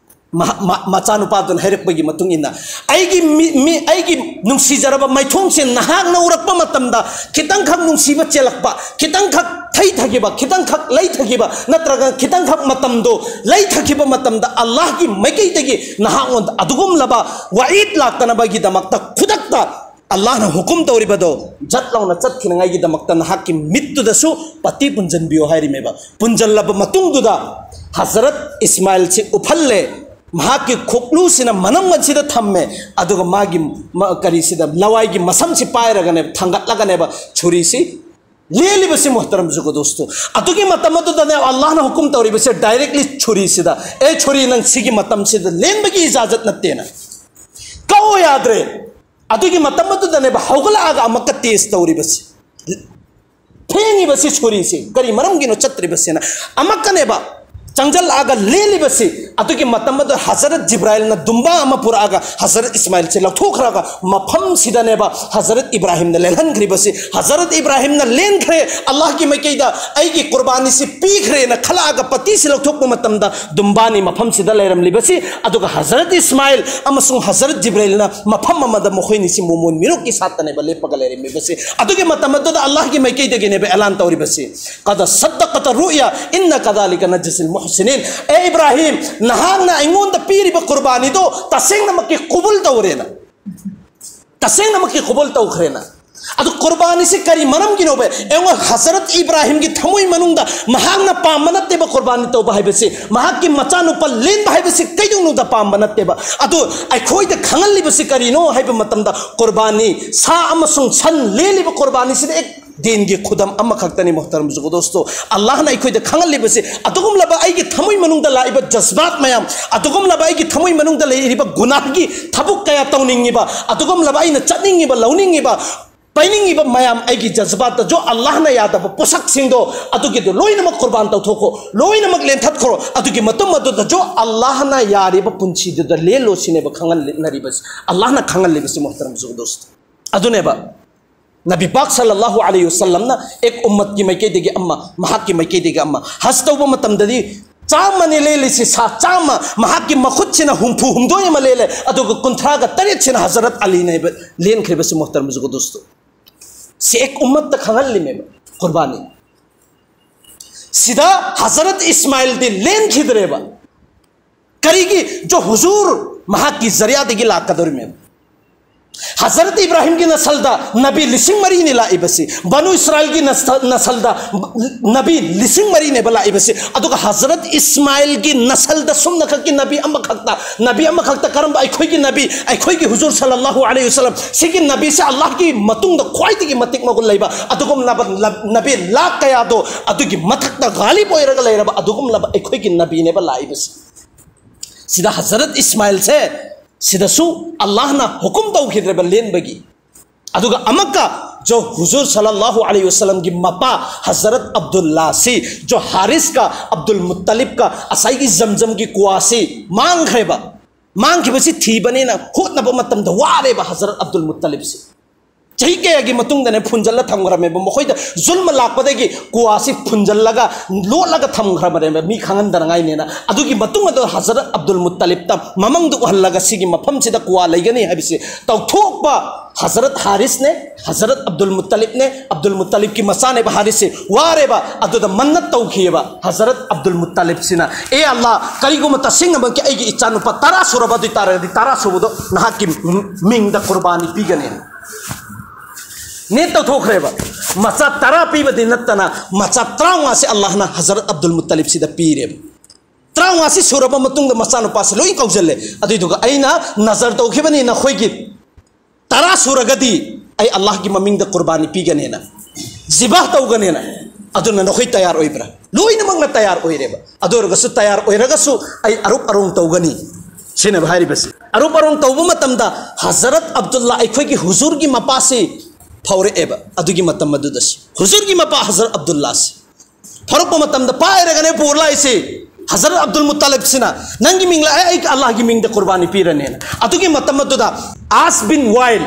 ꯃꯍ-, ꯃ-, ꯃꯆꯥꯅꯨꯄꯥꯗꯨꯅ ꯍꯥꯏꯔꯛꯄꯒꯤ ꯃꯇꯨꯡ ꯏꯟꯅ, "ꯑꯩꯒꯤ ꯃꯤ-, ꯃꯤ-, ꯑꯩꯒꯤ ꯅꯨꯡꯁꯤꯖꯔꯕ ꯃꯥꯏꯊꯣꯡꯁꯦ ꯅꯍꯥꯛꯅ ꯎꯔꯛꯄ ꯃꯇꯝꯗ ꯈꯤꯇꯪꯈꯛ ꯅꯨꯡꯁꯤꯕ ꯆꯦꯜꯂꯛꯄ, ꯈꯤꯇꯪꯈꯛ ꯊꯩꯊꯈꯤꯕ, ꯈꯤꯇꯪꯈꯛ ꯂꯩꯊꯈꯤꯕ, ꯅꯠꯇ꯭ꯔꯒ ꯈꯤꯇꯪꯈꯛ ꯃꯇꯝꯗꯣ ꯂꯩꯊꯈꯤꯕ ꯃꯇꯝꯗ ꯑꯜꯂꯥꯍꯒꯤ ꯃꯥꯏꯀꯩꯗꯒꯤ ꯅꯍꯥꯛꯉꯣꯟꯗ ꯑꯗꯨꯒꯨꯝꯂꯕ ꯋꯥꯏꯗ ꯂꯥꯛꯇꯅꯕꯒꯤꯗꯃꯛꯇ ꯈꯨꯗꯛꯇ ꯑꯜꯂꯥꯍꯅ ꯍꯨꯀꯨꯝ ꯇꯧꯔꯤꯕꯗꯣ ꯖꯠ ꯂꯥꯎꯅ ꯆꯠꯈꯤꯅꯉꯥꯏꯒꯤꯗꯃꯛꯇ ꯅꯍꯥꯛꯀꯤ ꯃꯤꯠꯇꯨꯗꯁꯨ ꯄꯇꯤ ꯄꯨꯟꯖꯟꯕꯤꯌꯨ" ꯍꯥꯏꯔꯤꯃꯦꯕ꯫ ꯄꯨꯟꯖꯜꯂꯕ ꯃꯇꯨꯡꯗꯨꯗ ꯍꯖꯔꯠ ꯏꯁꯃꯥꯏꯜꯁꯤ ꯎꯞꯍꯜꯂꯦ꯫ ꯃꯍꯥꯛꯀꯤ ꯈꯨꯛꯂꯨꯁꯤꯅ ꯃꯅꯝꯒꯟꯁꯤꯗ ꯊꯝꯃꯦ, ꯑꯗꯨꯒ ꯃꯥꯒꯤ ꯃ-, ꯀꯔꯤꯁꯤꯗ, ꯂꯋꯥꯏꯒꯤ ꯃꯁꯝꯁꯤ ꯄꯥꯏꯔꯒꯅꯦ, ꯊꯥꯡꯒꯠꯂꯒꯅꯦꯕ ꯁꯨꯔꯤꯁꯤ ꯂꯦꯜꯂꯤꯕꯁꯤ, ꯃꯨꯍꯇꯔꯝ ꯖꯨꯒꯣ ꯗꯣꯁꯇꯣ꯫ ꯑꯗꯨꯒꯤ ꯃꯇꯝ ꯑꯗꯨꯗꯅꯦ ꯑꯜꯂꯥꯍꯅ ꯍꯨꯀꯨꯝ ꯇꯧꯔꯤꯕꯁꯦ directly ꯁꯨꯔꯤꯁꯤꯗ, "ꯑꯦ ꯁꯨꯔꯤ, ꯅꯪ ꯁꯤꯒꯤ ꯃꯇꯝꯁꯤꯗ ꯂꯦꯟꯕꯒꯤ ꯏꯖꯥꯖꯠ ꯅꯠꯇꯦꯅ, ꯀꯛꯑꯣ, ꯌꯥꯗ꯭ꯔꯦ"꯫ ꯑꯗꯨꯒꯤ ꯃꯇꯝ ꯑꯗꯨꯗꯅꯦꯕ ꯍꯧꯒꯠꯂꯛꯑꯒ ꯑꯃꯨꯛꯀ test ꯇꯧꯔꯤꯕꯁꯤ, ꯐꯦꯡꯉꯤꯕꯁꯤ ꯁꯨꯔꯤꯁꯤ꯫ ꯀꯔꯤ ꯃꯔꯝꯒꯤꯅꯣ ꯆꯠꯇ꯭ꯔꯤꯕꯁꯤꯅ? ꯑꯃꯨꯛꯀꯅꯦꯕ ꯆꯪꯁꯤꯜꯂꯛꯑꯒ ꯂꯦꯜꯂꯤꯕꯁꯤ꯫ ꯑꯗꯨꯒꯤ ꯃꯇꯝ ꯑꯗꯨ ꯍꯖꯔꯠ ꯖꯤꯕ꯭ꯔꯥꯏꯜꯅ ꯗꯨꯝꯕꯥ ꯑꯃ ꯄꯨꯔꯛꯑꯒ ꯍꯖꯔꯠ ꯏꯁꯃꯥꯏꯜꯁꯦ ꯂꯧꯊꯣꯛꯈ꯭ꯔꯒ ꯃꯐꯝꯁꯤꯗꯅꯦꯕ ꯍꯖꯔꯠ ꯏꯕ꯭ꯔꯥꯍꯤꯝꯅ ꯂꯦꯜꯍꯟꯈ꯭ꯔꯤꯕꯁꯤ꯫ ꯍꯖꯔꯠ ꯏꯕ꯭ꯔꯥꯍꯤꯝꯅ ꯂꯦꯟꯈ꯭ꯔꯦ ꯑꯜꯂꯥꯍꯒꯤ ꯃꯥꯏꯀꯩꯗ, "ꯑꯩꯒꯤ ꯀꯨꯔꯕꯥꯅꯤꯁꯤ ꯄꯤꯈ꯭ꯔꯦꯅ" ꯈꯜꯂꯛꯑꯒ ꯄꯇꯤꯁꯤ ꯂꯧꯊꯣꯛꯄ ꯃꯇꯝꯗ ꯗꯨꯝꯕꯥꯅꯤ ꯃꯐꯝꯁꯤꯗ ꯂꯩꯔꯝꯂꯤꯕꯁꯤ꯫ ꯑꯗꯨꯒ ꯍꯖꯔꯠ ꯏꯁꯃꯥꯏꯜ ꯑꯃꯁꯨꯡ ꯍꯖꯔꯠ ꯖꯤꯕ꯭ꯔꯥꯏꯜꯅ ꯃꯐꯝ ꯑꯃꯗ ꯃꯈꯣꯏꯅꯤꯁꯤ ꯃꯣꯃꯣꯟ ꯃꯤꯔꯨꯛꯀꯤ ꯁꯥꯠꯇꯅꯦꯕ ꯂꯦꯞꯄꯒ ꯂꯩꯔꯝꯃꯤꯕꯁꯤ꯫ ꯑꯗꯨꯒꯤ ꯃꯇꯝ ꯑꯗꯨꯗ ꯑꯜꯂꯥꯍꯒꯤ ꯃꯥꯏꯀꯩꯗꯒꯤꯅꯦꯕ ꯑꯦꯂꯥꯟ ꯇꯧꯔꯤꯕꯁꯤ, "ꯀꯗ ꯁꯗꯛꯇ ꯔꯨꯌꯥ ꯏꯟꯅ ꯀꯗꯥꯂꯤꯀ ꯅꯖꯤꯁꯤꯜ ꯃꯨꯍꯁꯤꯅꯤꯟ"꯫ "ꯑꯦ ꯏꯕ꯭ꯔꯥꯍꯤꯝ, ꯅꯍꯥꯛꯅ ꯑꯩꯉꯣꯟꯗ ꯄꯤꯔꯤꯕ ꯀꯨꯔꯕꯥꯅꯤꯗꯣ ꯇꯁꯦꯡꯅꯃꯛꯀꯤ ꯀꯨꯕꯨꯜ ꯇꯧꯔꯦꯅ, ꯇꯁꯦꯡꯅꯃꯛꯀꯤ ꯀꯨꯕꯨꯜ ꯇꯧꯈ꯭ꯔꯦꯅ"꯫ ꯑꯗꯨ ꯀꯨꯔꯕꯥꯅꯤꯁꯤ ꯀꯔꯤ ꯃꯔꯝꯒꯤꯅꯣꯕ? ꯌꯦꯡꯉꯣ, ꯍꯖꯔꯠ ꯏꯕ꯭ꯔꯥꯍꯤꯝꯒꯤ ꯊꯃꯣꯏ ꯃꯅꯨꯡꯗ ꯃꯍꯥꯛꯅ ꯄꯥꯝꯕ ꯅꯠꯇꯦꯕ ꯀꯨꯔꯕꯥꯅꯤ ꯇꯧꯕ ꯍꯥꯏꯕꯁꯤ, ꯃꯍꯥꯛꯀꯤ ꯃꯆꯥꯅꯨꯄꯥ ꯂꯦꯟꯕ ꯍꯥꯏꯕꯁꯤ ꯀꯩꯗꯧꯅꯨꯡꯗ ꯄꯥꯝꯕ ꯅꯠꯇꯦꯕ꯫ ꯑꯗꯨ ꯑꯩꯈꯣꯏꯗ ꯈꯪꯍꯜꯂꯤꯕꯁꯤ ꯀꯔꯤꯅꯣ ꯍꯥꯏꯕ ꯃꯇꯝꯗ, ꯀꯨꯔꯕꯥꯅꯤ, ꯁꯥ ꯑꯃꯁꯨꯡ ꯁꯟ ꯂꯦꯜꯂꯤꯕ ꯀꯨꯔꯕꯥꯅꯤꯁꯤꯗ ꯑꯦꯛ ꯗꯤꯟꯒꯤ ꯈꯨꯗꯝ ꯑꯃꯈꯛꯇꯅꯤ, ꯃꯨꯍꯇꯔꯝ ꯖꯨꯒꯣ ꯗꯣꯁꯇꯣ꯫ ꯑꯜꯂꯥꯍꯅ ꯑꯩꯈꯣꯏꯗ ꯈꯪꯍꯜꯂꯤꯕꯁꯤ, ꯑꯗꯨꯒꯨꯝꯂꯕ ꯑꯩꯒꯤ ꯊꯃꯣꯏ ꯃꯅꯨꯡꯗ ꯂꯥꯛꯏꯕ ꯖꯖꯕꯥꯠ ꯃꯌꯥꯝ, ꯑꯗꯨꯒꯨꯝꯂꯕ ꯑꯩꯒꯤ ꯊꯃꯣꯏ ꯃꯅꯨꯡꯗ ꯂꯩꯔꯤꯕ ꯒꯨꯅꯥꯍꯒꯤ ꯊꯕꯛ ꯀꯌꯥ ꯇꯧꯅꯤꯡꯉꯤꯕ, ꯑꯗꯨꯒꯨꯝꯂꯕ ꯑꯩꯅ ꯆꯠꯅꯤꯡꯉꯤꯕ, ꯂꯧꯅꯤꯡꯉꯤꯕ, ꯄꯥꯏꯅꯤꯡꯉꯤꯕ ꯃꯌꯥꯝ, ꯑꯩꯒꯤ ꯖꯖꯕꯥꯠꯇꯁꯨ ꯑꯜꯂꯥꯍꯅ ꯌꯥꯗꯕ ꯄꯣꯠꯁꯛꯁꯤꯡꯗꯣ, ꯑꯗꯨꯒꯤꯗꯣ ꯂꯣꯏꯅꯃꯛ ꯀꯨꯔꯕꯥꯟ ꯇꯧꯊꯣꯛꯈꯣ, ꯂꯣꯏꯅꯃꯛ ꯂꯦꯟꯊꯠꯈ꯭ꯔꯣ꯫ ꯑꯗꯨꯒꯤ ꯃꯇꯨꯡ ꯑꯗꯨꯗꯁꯨ ꯑꯜꯂꯥꯍꯅ ꯌꯥꯔꯤꯕ ꯄꯨꯟꯁꯤꯗꯨꯗ ꯂꯦꯜꯂꯣ ꯁꯤꯅꯦꯕ ꯈꯪꯍꯜꯂꯤꯕꯁꯤ, ꯑꯜꯂꯥꯍꯅ ꯈꯪꯍꯜꯂꯤꯕꯁꯤ, ꯃꯨꯍꯇꯔꯝ ꯖꯨꯒꯣ ꯗꯣꯁꯇꯣ꯫ ꯑꯗꯨꯅꯦꯕ ꯅꯕꯤ ꯄꯥꯛ ꯁꯜꯂꯜꯂꯥꯍꯨ ꯑꯂꯩꯍꯤ ꯋꯁꯜꯂꯝꯅ ꯑꯦꯛ ꯎꯝꯃꯠꯀꯤ ꯃꯥꯏꯀꯩꯗꯒꯤ ꯑꯃ, ꯃꯍꯥꯛꯀꯤ ꯃꯥꯏꯀꯩꯗꯒꯤ ꯑꯃ꯫ ꯍꯖ ꯇꯧꯕ ꯃꯇꯝꯗꯗꯤ ꯆꯥꯝꯃꯅꯤ ꯂꯦꯜꯂꯤꯁꯤ, ꯁꯥ ꯆꯥꯝꯃ, ꯃꯍꯥꯛꯀꯤ ꯃꯈꯨꯠꯁꯤꯅ ꯍꯨꯝꯐꯨ ꯍꯨꯝꯗꯣꯏ ꯑꯃ ꯂꯦꯜꯂꯦ, ꯑꯗꯨꯒ ꯀꯨꯟꯊ꯭ꯔꯥꯒ ꯇꯔꯦꯠꯁꯤꯅ ꯍꯖꯔꯠ ꯑꯂꯤꯅꯦꯕ ꯂꯦꯟꯈ꯭ꯔꯤꯕꯁꯤ, ꯃꯨꯍꯇꯔꯝ ꯖꯨꯒꯣ ꯗꯣꯁꯇꯣ꯫ ꯁꯤ ꯑꯦꯛ ꯎꯝꯃꯠꯇ ꯈꯪꯍꯜꯂꯤꯃꯦꯕ ꯀꯨꯔꯕꯥꯅꯤ꯫ ꯁꯤꯗ ꯍꯖꯔꯠ ꯏꯁꯃꯥꯏꯜꯗꯤ ꯂꯦꯟꯈꯤꯗ꯭ꯔꯦꯕ꯫ ꯀꯔꯤꯒꯤ? ꯖꯣ ꯍꯨꯖꯨꯔ ꯃꯍꯥꯛꯀꯤ ꯖꯔꯤꯌꯥꯗꯒꯤ ꯂꯥꯛꯀꯗꯧꯔꯤꯃꯦꯕ꯫ ꯍꯖꯔꯠ ꯏꯕ꯭ꯔꯥꯍꯤꯝꯒꯤ ꯅꯁꯜꯗ ꯅꯕꯤ ꯂꯤꯁꯤꯡ ꯃꯔꯤꯅꯤ ꯂꯥꯛꯏꯕꯁꯤ, ꯕꯅꯨ ꯏꯁꯔꯥꯏꯜꯒꯤ ꯅꯁ-, ꯅꯁꯜꯗ ꯅꯕꯤ ꯂꯤꯁꯤꯡ ꯃꯔꯤꯅꯦꯕ ꯂꯥꯛꯏꯕꯁꯤ, ꯑꯗꯨꯒ ꯍꯖꯔꯠ ꯏꯁꯃꯥꯏꯜꯒꯤ ꯅꯁꯜꯗ ꯁꯨꯝꯅꯈꯛꯀꯤ ꯅꯕꯤ ꯑꯃꯈꯛꯇ, ꯅꯕꯤ ꯑꯃꯈꯛꯇ ꯀꯔꯝꯕ? ꯑꯩꯈꯣꯏꯒꯤ ꯅꯕꯤ, ꯑꯩꯈꯣꯏꯒꯤ ꯍꯨꯖꯨꯔ ꯁꯜꯂꯜꯂꯥꯍꯨ ꯑꯂꯩꯍꯤ ꯋꯁꯜꯂꯝ, ꯁꯤꯒꯤ ꯅꯕꯤꯁꯦ ꯑꯜꯂꯥꯍꯒꯤ ꯃꯇꯨꯡꯗ ꯈ꯭ꯋꯥꯏꯗꯒꯤ ꯃꯇꯤꯛ ꯃꯒꯨꯟ ꯂꯩꯕ ꯑꯗꯨꯒꯨꯝꯂꯕ ꯂ-, ꯅꯕꯤ ꯂꯥꯛ ꯀꯌꯥꯗꯣ ꯑꯗꯨꯒꯤ ꯃꯊꯛꯇ ꯒꯥꯂꯤꯕ ꯑꯣꯏꯔꯒ ꯂꯩꯔꯕ ꯑꯗꯨꯒꯨꯝꯂꯕ ꯑꯩꯈꯣꯏꯒꯤ ꯅꯕꯤꯅꯦꯕ ꯂꯥꯛꯏꯕꯁꯤ꯫ ꯁꯤꯗ ꯍꯖꯔꯠ ꯏꯁꯃꯥꯏꯜꯁꯦ ꯁꯤꯗꯁꯨ ꯑꯜꯂꯥꯍꯅ ꯍꯨꯀꯨꯝ ꯇꯧꯈꯤꯗ꯭ꯔꯦꯕ ꯂꯦꯟꯕꯒꯤ꯫ ꯑꯗꯨꯒ ꯑꯃꯛꯀ ꯖꯣ ꯍꯨꯖꯨꯔ ꯁꯜꯂꯜꯂꯥꯍꯨ ꯑꯂꯩꯍꯤ ꯋꯁꯜꯂꯝꯒꯤ ꯃꯄꯥ ꯍꯖꯔꯠ ꯑꯕꯗꯨꯜꯂꯥꯁꯤ ꯖꯣ ꯍꯥꯔꯤꯁꯀ ꯑꯕꯗꯨꯜ ꯃꯨꯠꯇꯂꯤꯕꯀ ꯉꯁꯥꯏꯒꯤ ꯖꯝꯖꯝꯒꯤ ꯀꯨꯋꯥꯁꯤ ꯃꯥꯡꯈ꯭ꯔꯦꯕ꯫ ꯃꯥꯡꯈꯤꯕꯁꯤ ꯊꯤꯕꯅꯤꯅ ꯍꯣꯠꯅꯕ ꯃꯇꯝꯗ ꯋꯥꯔꯦꯕ ꯍꯖꯔꯠ ꯑꯕꯗꯨꯜ ꯃꯨꯠꯇꯂꯤꯕꯁꯤ꯫ ꯆꯍꯤ ꯀꯌꯥꯒꯤ ꯃꯇꯨꯡꯗꯅꯦ ꯐꯨꯟꯖꯜꯂ ꯊꯝꯈ꯭ꯔꯝꯃꯦꯕ꯫ ꯃꯈꯣꯏꯗ ꯖꯨꯜꯃ ꯂꯥꯛꯄꯗꯒꯤ ꯀꯨꯋꯥꯁꯤ ꯐꯨꯟꯖꯜꯂꯒ ꯂꯣꯠꯂꯒ ꯊꯝꯈ꯭ꯔꯕꯅꯦꯕ, ꯃꯤ ꯈꯪꯍꯟꯗꯅꯉꯥꯏꯅꯦꯅ꯫ ꯑꯗꯨꯒꯤ ꯃꯇꯨꯡ ꯑꯗꯨ ꯍꯖꯔꯠ ꯑꯕꯗꯨꯜ ꯃꯨꯠꯇꯂꯤꯕꯇ ꯃꯃꯪꯗꯨ ꯎꯍꯜꯂꯒ ꯁꯤꯒꯤ ꯃꯐꯝꯁꯤꯗ ꯀꯨꯋꯥ ꯂꯩꯒꯅꯤ ꯍꯥꯏꯕꯁꯤ ꯇꯧꯊꯣꯛꯄ ꯍꯖꯔꯠ ꯍꯥꯔꯤꯁꯅꯦ, ꯍꯖꯔꯠ ꯑꯕꯗꯨꯜ ꯃꯨꯠꯇꯂꯤꯕꯅꯦ, ꯑꯕꯗꯨꯜ ꯃꯨꯠꯇꯂꯤꯕꯀꯤ ꯃꯆꯥꯅꯦꯕ ꯍꯥꯔꯤꯁꯁꯤ꯫ ꯋꯥꯔꯦꯕ, ꯑꯗꯨꯗ ꯃꯟꯅꯠ ꯇꯧꯈꯤꯑꯕ ꯍꯖꯔꯠ ꯑꯕꯗꯨꯜ ꯃꯨꯠꯇꯂꯤꯕꯁꯤꯅ, "ꯑꯦ ꯑꯜꯂꯥ, ꯀꯔꯤꯒꯨꯝꯕ ꯇꯁꯦꯡꯅꯃꯛꯀꯤ ꯑꯩꯒꯤ ꯏꯆꯥꯅꯨꯄꯥ ꯇꯔꯥ ꯁꯨꯔꯕ ꯑꯗꯨ ꯑꯣꯏ ꯇꯥꯔꯒꯗꯤ ꯇꯔꯥ ꯁꯨꯕꯗꯣ ꯅꯍꯥꯛꯀꯤ ꯃꯤꯡꯗ ꯀꯨꯔꯕꯥꯅꯤ ꯄꯤꯒꯅꯤ"꯫ ꯅꯦꯠ ꯇꯧꯊꯣꯛꯈ꯭ꯔꯦꯕ꯫ ꯃꯆꯥ ꯇꯔꯥ ꯄꯤꯕꯗꯤ ꯅꯠꯇꯅ ꯃꯆꯥ ꯇꯔꯥꯃꯉꯥꯁꯦ ꯑꯜꯂꯥꯍꯅ ꯍꯖꯔꯠ ꯑꯕꯗꯨꯜ ꯃꯨꯠꯇꯂꯤꯕꯁꯤꯗ ꯄꯤꯔꯦꯕ꯫ ꯇꯔꯥꯃꯉꯥꯁꯤ ꯁꯨꯔꯕ ꯃꯇꯨꯡꯗ ꯃꯆꯥꯅꯨꯄꯥꯁꯤ ꯂꯣꯏ ꯀꯧꯁꯤꯜꯂꯦ꯫ ꯑꯗꯨꯏꯗꯨꯒ ꯑꯩꯅ ꯅꯖꯔ ꯇꯧꯈꯤꯕꯅꯤ ꯅꯈꯣꯏꯒꯤ ꯇꯔꯥ ꯁꯨꯔꯒꯗꯤ ꯑꯩ ꯑꯜꯂꯥꯍꯒꯤ ꯃꯃꯤꯡꯗ ꯀꯨꯔꯕꯥꯅꯤ ꯄꯤꯒꯅꯦꯅ, ꯖꯤꯕꯥ ꯇꯧꯒꯅꯦꯅ꯫ ꯑꯗꯨꯅ ꯅꯈꯣꯏ ꯇꯌꯥꯔ ꯑꯣꯏꯕ꯭ꯔꯥ? ꯂꯣꯏꯅꯃꯛꯅ ꯇꯌꯥꯔ ꯑꯣꯏꯔꯦꯕ꯫ ꯑꯗꯨ ꯑꯣꯏꯔꯒꯁꯨ, ꯇꯌꯥꯔ ꯑꯣꯏꯔꯒꯁꯨ ꯑꯩ ꯑꯔꯨꯞ ꯑꯔꯣꯡ ꯇꯧꯒꯅꯤ ꯁꯤꯅꯦꯕ ꯍꯥꯏꯔꯤꯕꯁꯤ꯫ ꯑꯔꯨꯞ ꯑꯔꯣꯡ ꯇꯧꯕ ꯃꯇꯝꯗ ꯍꯖꯔꯠ ꯑꯕꯗꯨꯜꯂꯥ, ꯑꯩꯈꯣꯏꯒꯤ ꯍꯨꯖꯨꯔꯒꯤ ꯃꯄꯥꯁꯤ ꯐꯥꯎꯔꯛꯑꯦꯕ꯫ ꯑꯗꯨꯒꯤ ꯃꯇꯝ ꯑꯗꯨꯗꯁꯨ ꯍꯨꯖꯨꯔꯒꯤ ꯃꯄꯥ ꯍꯖꯔꯠ ꯑꯕꯗꯨꯜꯂꯥꯁꯤ ꯐꯥꯎꯔꯛꯄ ꯃꯇꯝꯗ ꯄꯥꯏꯔꯒꯅꯦ ꯄꯨꯔ ꯂꯥꯛꯏꯁꯤ ꯍꯖꯔꯠ ꯑꯕꯗꯨꯜ ꯃꯨꯠꯇꯂꯤꯕꯁꯤꯅ, "ꯅꯪꯒꯤ ꯃꯤꯡ ꯂꯥꯛꯑꯦ, ꯑꯩ ꯑꯜꯂꯥꯍꯒꯤ ꯃꯤꯡꯗ ꯀꯨꯔꯕꯥꯅꯤ ꯄꯤꯔꯅꯦꯅ"꯫ ꯑꯗꯨꯒꯤ ꯃꯇꯝ ꯑꯗꯨꯗ ꯑꯥꯁ ꯕꯤꯟ ꯋꯥꯏꯜ,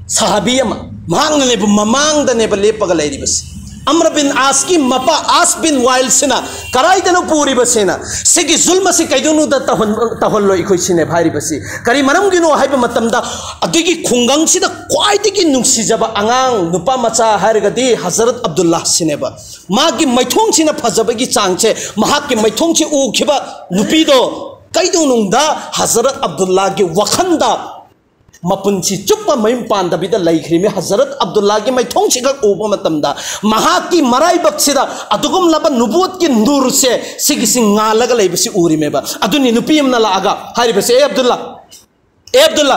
ꯁꯍꯥꯕꯤ ꯑꯃ, ꯃꯍꯥꯛꯅꯅꯦꯕ ꯃꯃꯥꯡꯗꯅꯦꯕ ꯂꯦꯞꯄꯒ ꯂꯩꯔꯤꯕꯁꯤ꯫ ꯑꯝꯔ ꯕꯤꯟ ꯑꯥꯁꯀꯤ ꯃꯄꯥ ꯑꯥꯁ ꯕꯤꯟ ꯋꯥꯏꯜꯁꯤꯅ ꯀꯔꯥꯏꯗꯅꯣ ꯄꯨꯔꯤꯕꯁꯤꯅ, "ꯁꯤꯒꯤ ꯖꯨꯜꯃꯁꯤ ꯀꯩꯗꯧꯅꯨꯡꯗ ꯇꯧꯍꯟ-, ꯇꯧꯍꯜꯂꯣꯏ ꯑꯩꯈꯣꯏ" ꯁꯤꯅꯦꯕ ꯍꯥꯏꯔꯤꯕꯁꯤ꯫ ꯀꯔꯤ ꯃꯔꯝꯒꯤꯅꯣ ꯍꯥꯏꯕ ꯃꯇꯝꯗ, ꯑꯗꯨꯒꯤ ꯈꯨꯡꯒꯪꯁꯤꯗ ꯈ꯭ꯋꯥꯏꯗꯒꯤ ꯅꯨꯡꯁꯤꯖꯕ ꯑꯉꯥꯡ ꯅꯨꯄꯥ ꯃꯆꯥ ꯍꯥꯏꯔꯒꯗꯤ ꯍꯖꯔꯠ ꯑꯕꯗꯨꯜꯂꯥ ꯁꯤꯅꯦꯕ꯫ ꯃꯥꯒꯤ ꯃꯥꯏꯊꯣꯡꯁꯤꯅ ꯐꯖꯕꯒꯤ ꯆꯥꯡꯁꯦ, ꯃꯍꯥꯛꯀꯤ ꯃꯥꯏꯊꯣꯡꯁꯤ ꯎꯈꯤꯕ ꯅꯨꯄꯤꯗꯣ ꯀꯩꯗꯧꯅꯨꯡꯗ ꯍꯖꯔꯠ ꯑꯕꯗꯨꯜꯂꯥꯒꯤ ꯋꯥꯈꯜꯗ ꯃꯄꯨꯟꯁꯤ ꯆꯨꯞꯄ ꯃꯌꯨꯝ ꯄꯥꯟꯗꯕꯤꯗ ꯂꯩꯈ꯭ꯔꯤꯃꯤ꯫ ꯍꯖꯔꯠ ꯑꯕꯗꯨꯜꯂꯥꯒꯤ ꯃꯥꯏꯊꯣꯡꯁꯤꯈꯛ ꯎꯕ ꯃꯇꯝꯗ ꯃꯍꯥꯛꯀꯤ ꯃꯔꯥꯏꯕꯛꯁꯤꯗ ꯑꯗꯨꯒꯨꯝꯂꯕ ꯅꯨꯕꯨꯋꯠꯀꯤ ꯅꯨꯔꯁꯦ ꯁꯤꯒꯤꯁꯤ ꯉꯥꯜꯂꯒ ꯂꯩꯕꯁꯤ ꯎꯔꯤꯃꯦꯕ꯫ ꯑꯗꯨꯅꯤ ꯅꯨꯄꯤ ꯑꯃꯅ ꯂꯥꯛꯑꯒ ꯍꯥꯏꯔꯤꯕꯁꯦ, "ꯑꯦ ꯑꯕꯗꯨꯜꯂꯥ, ꯑꯦ ꯑꯕꯗꯨꯜꯂꯥ,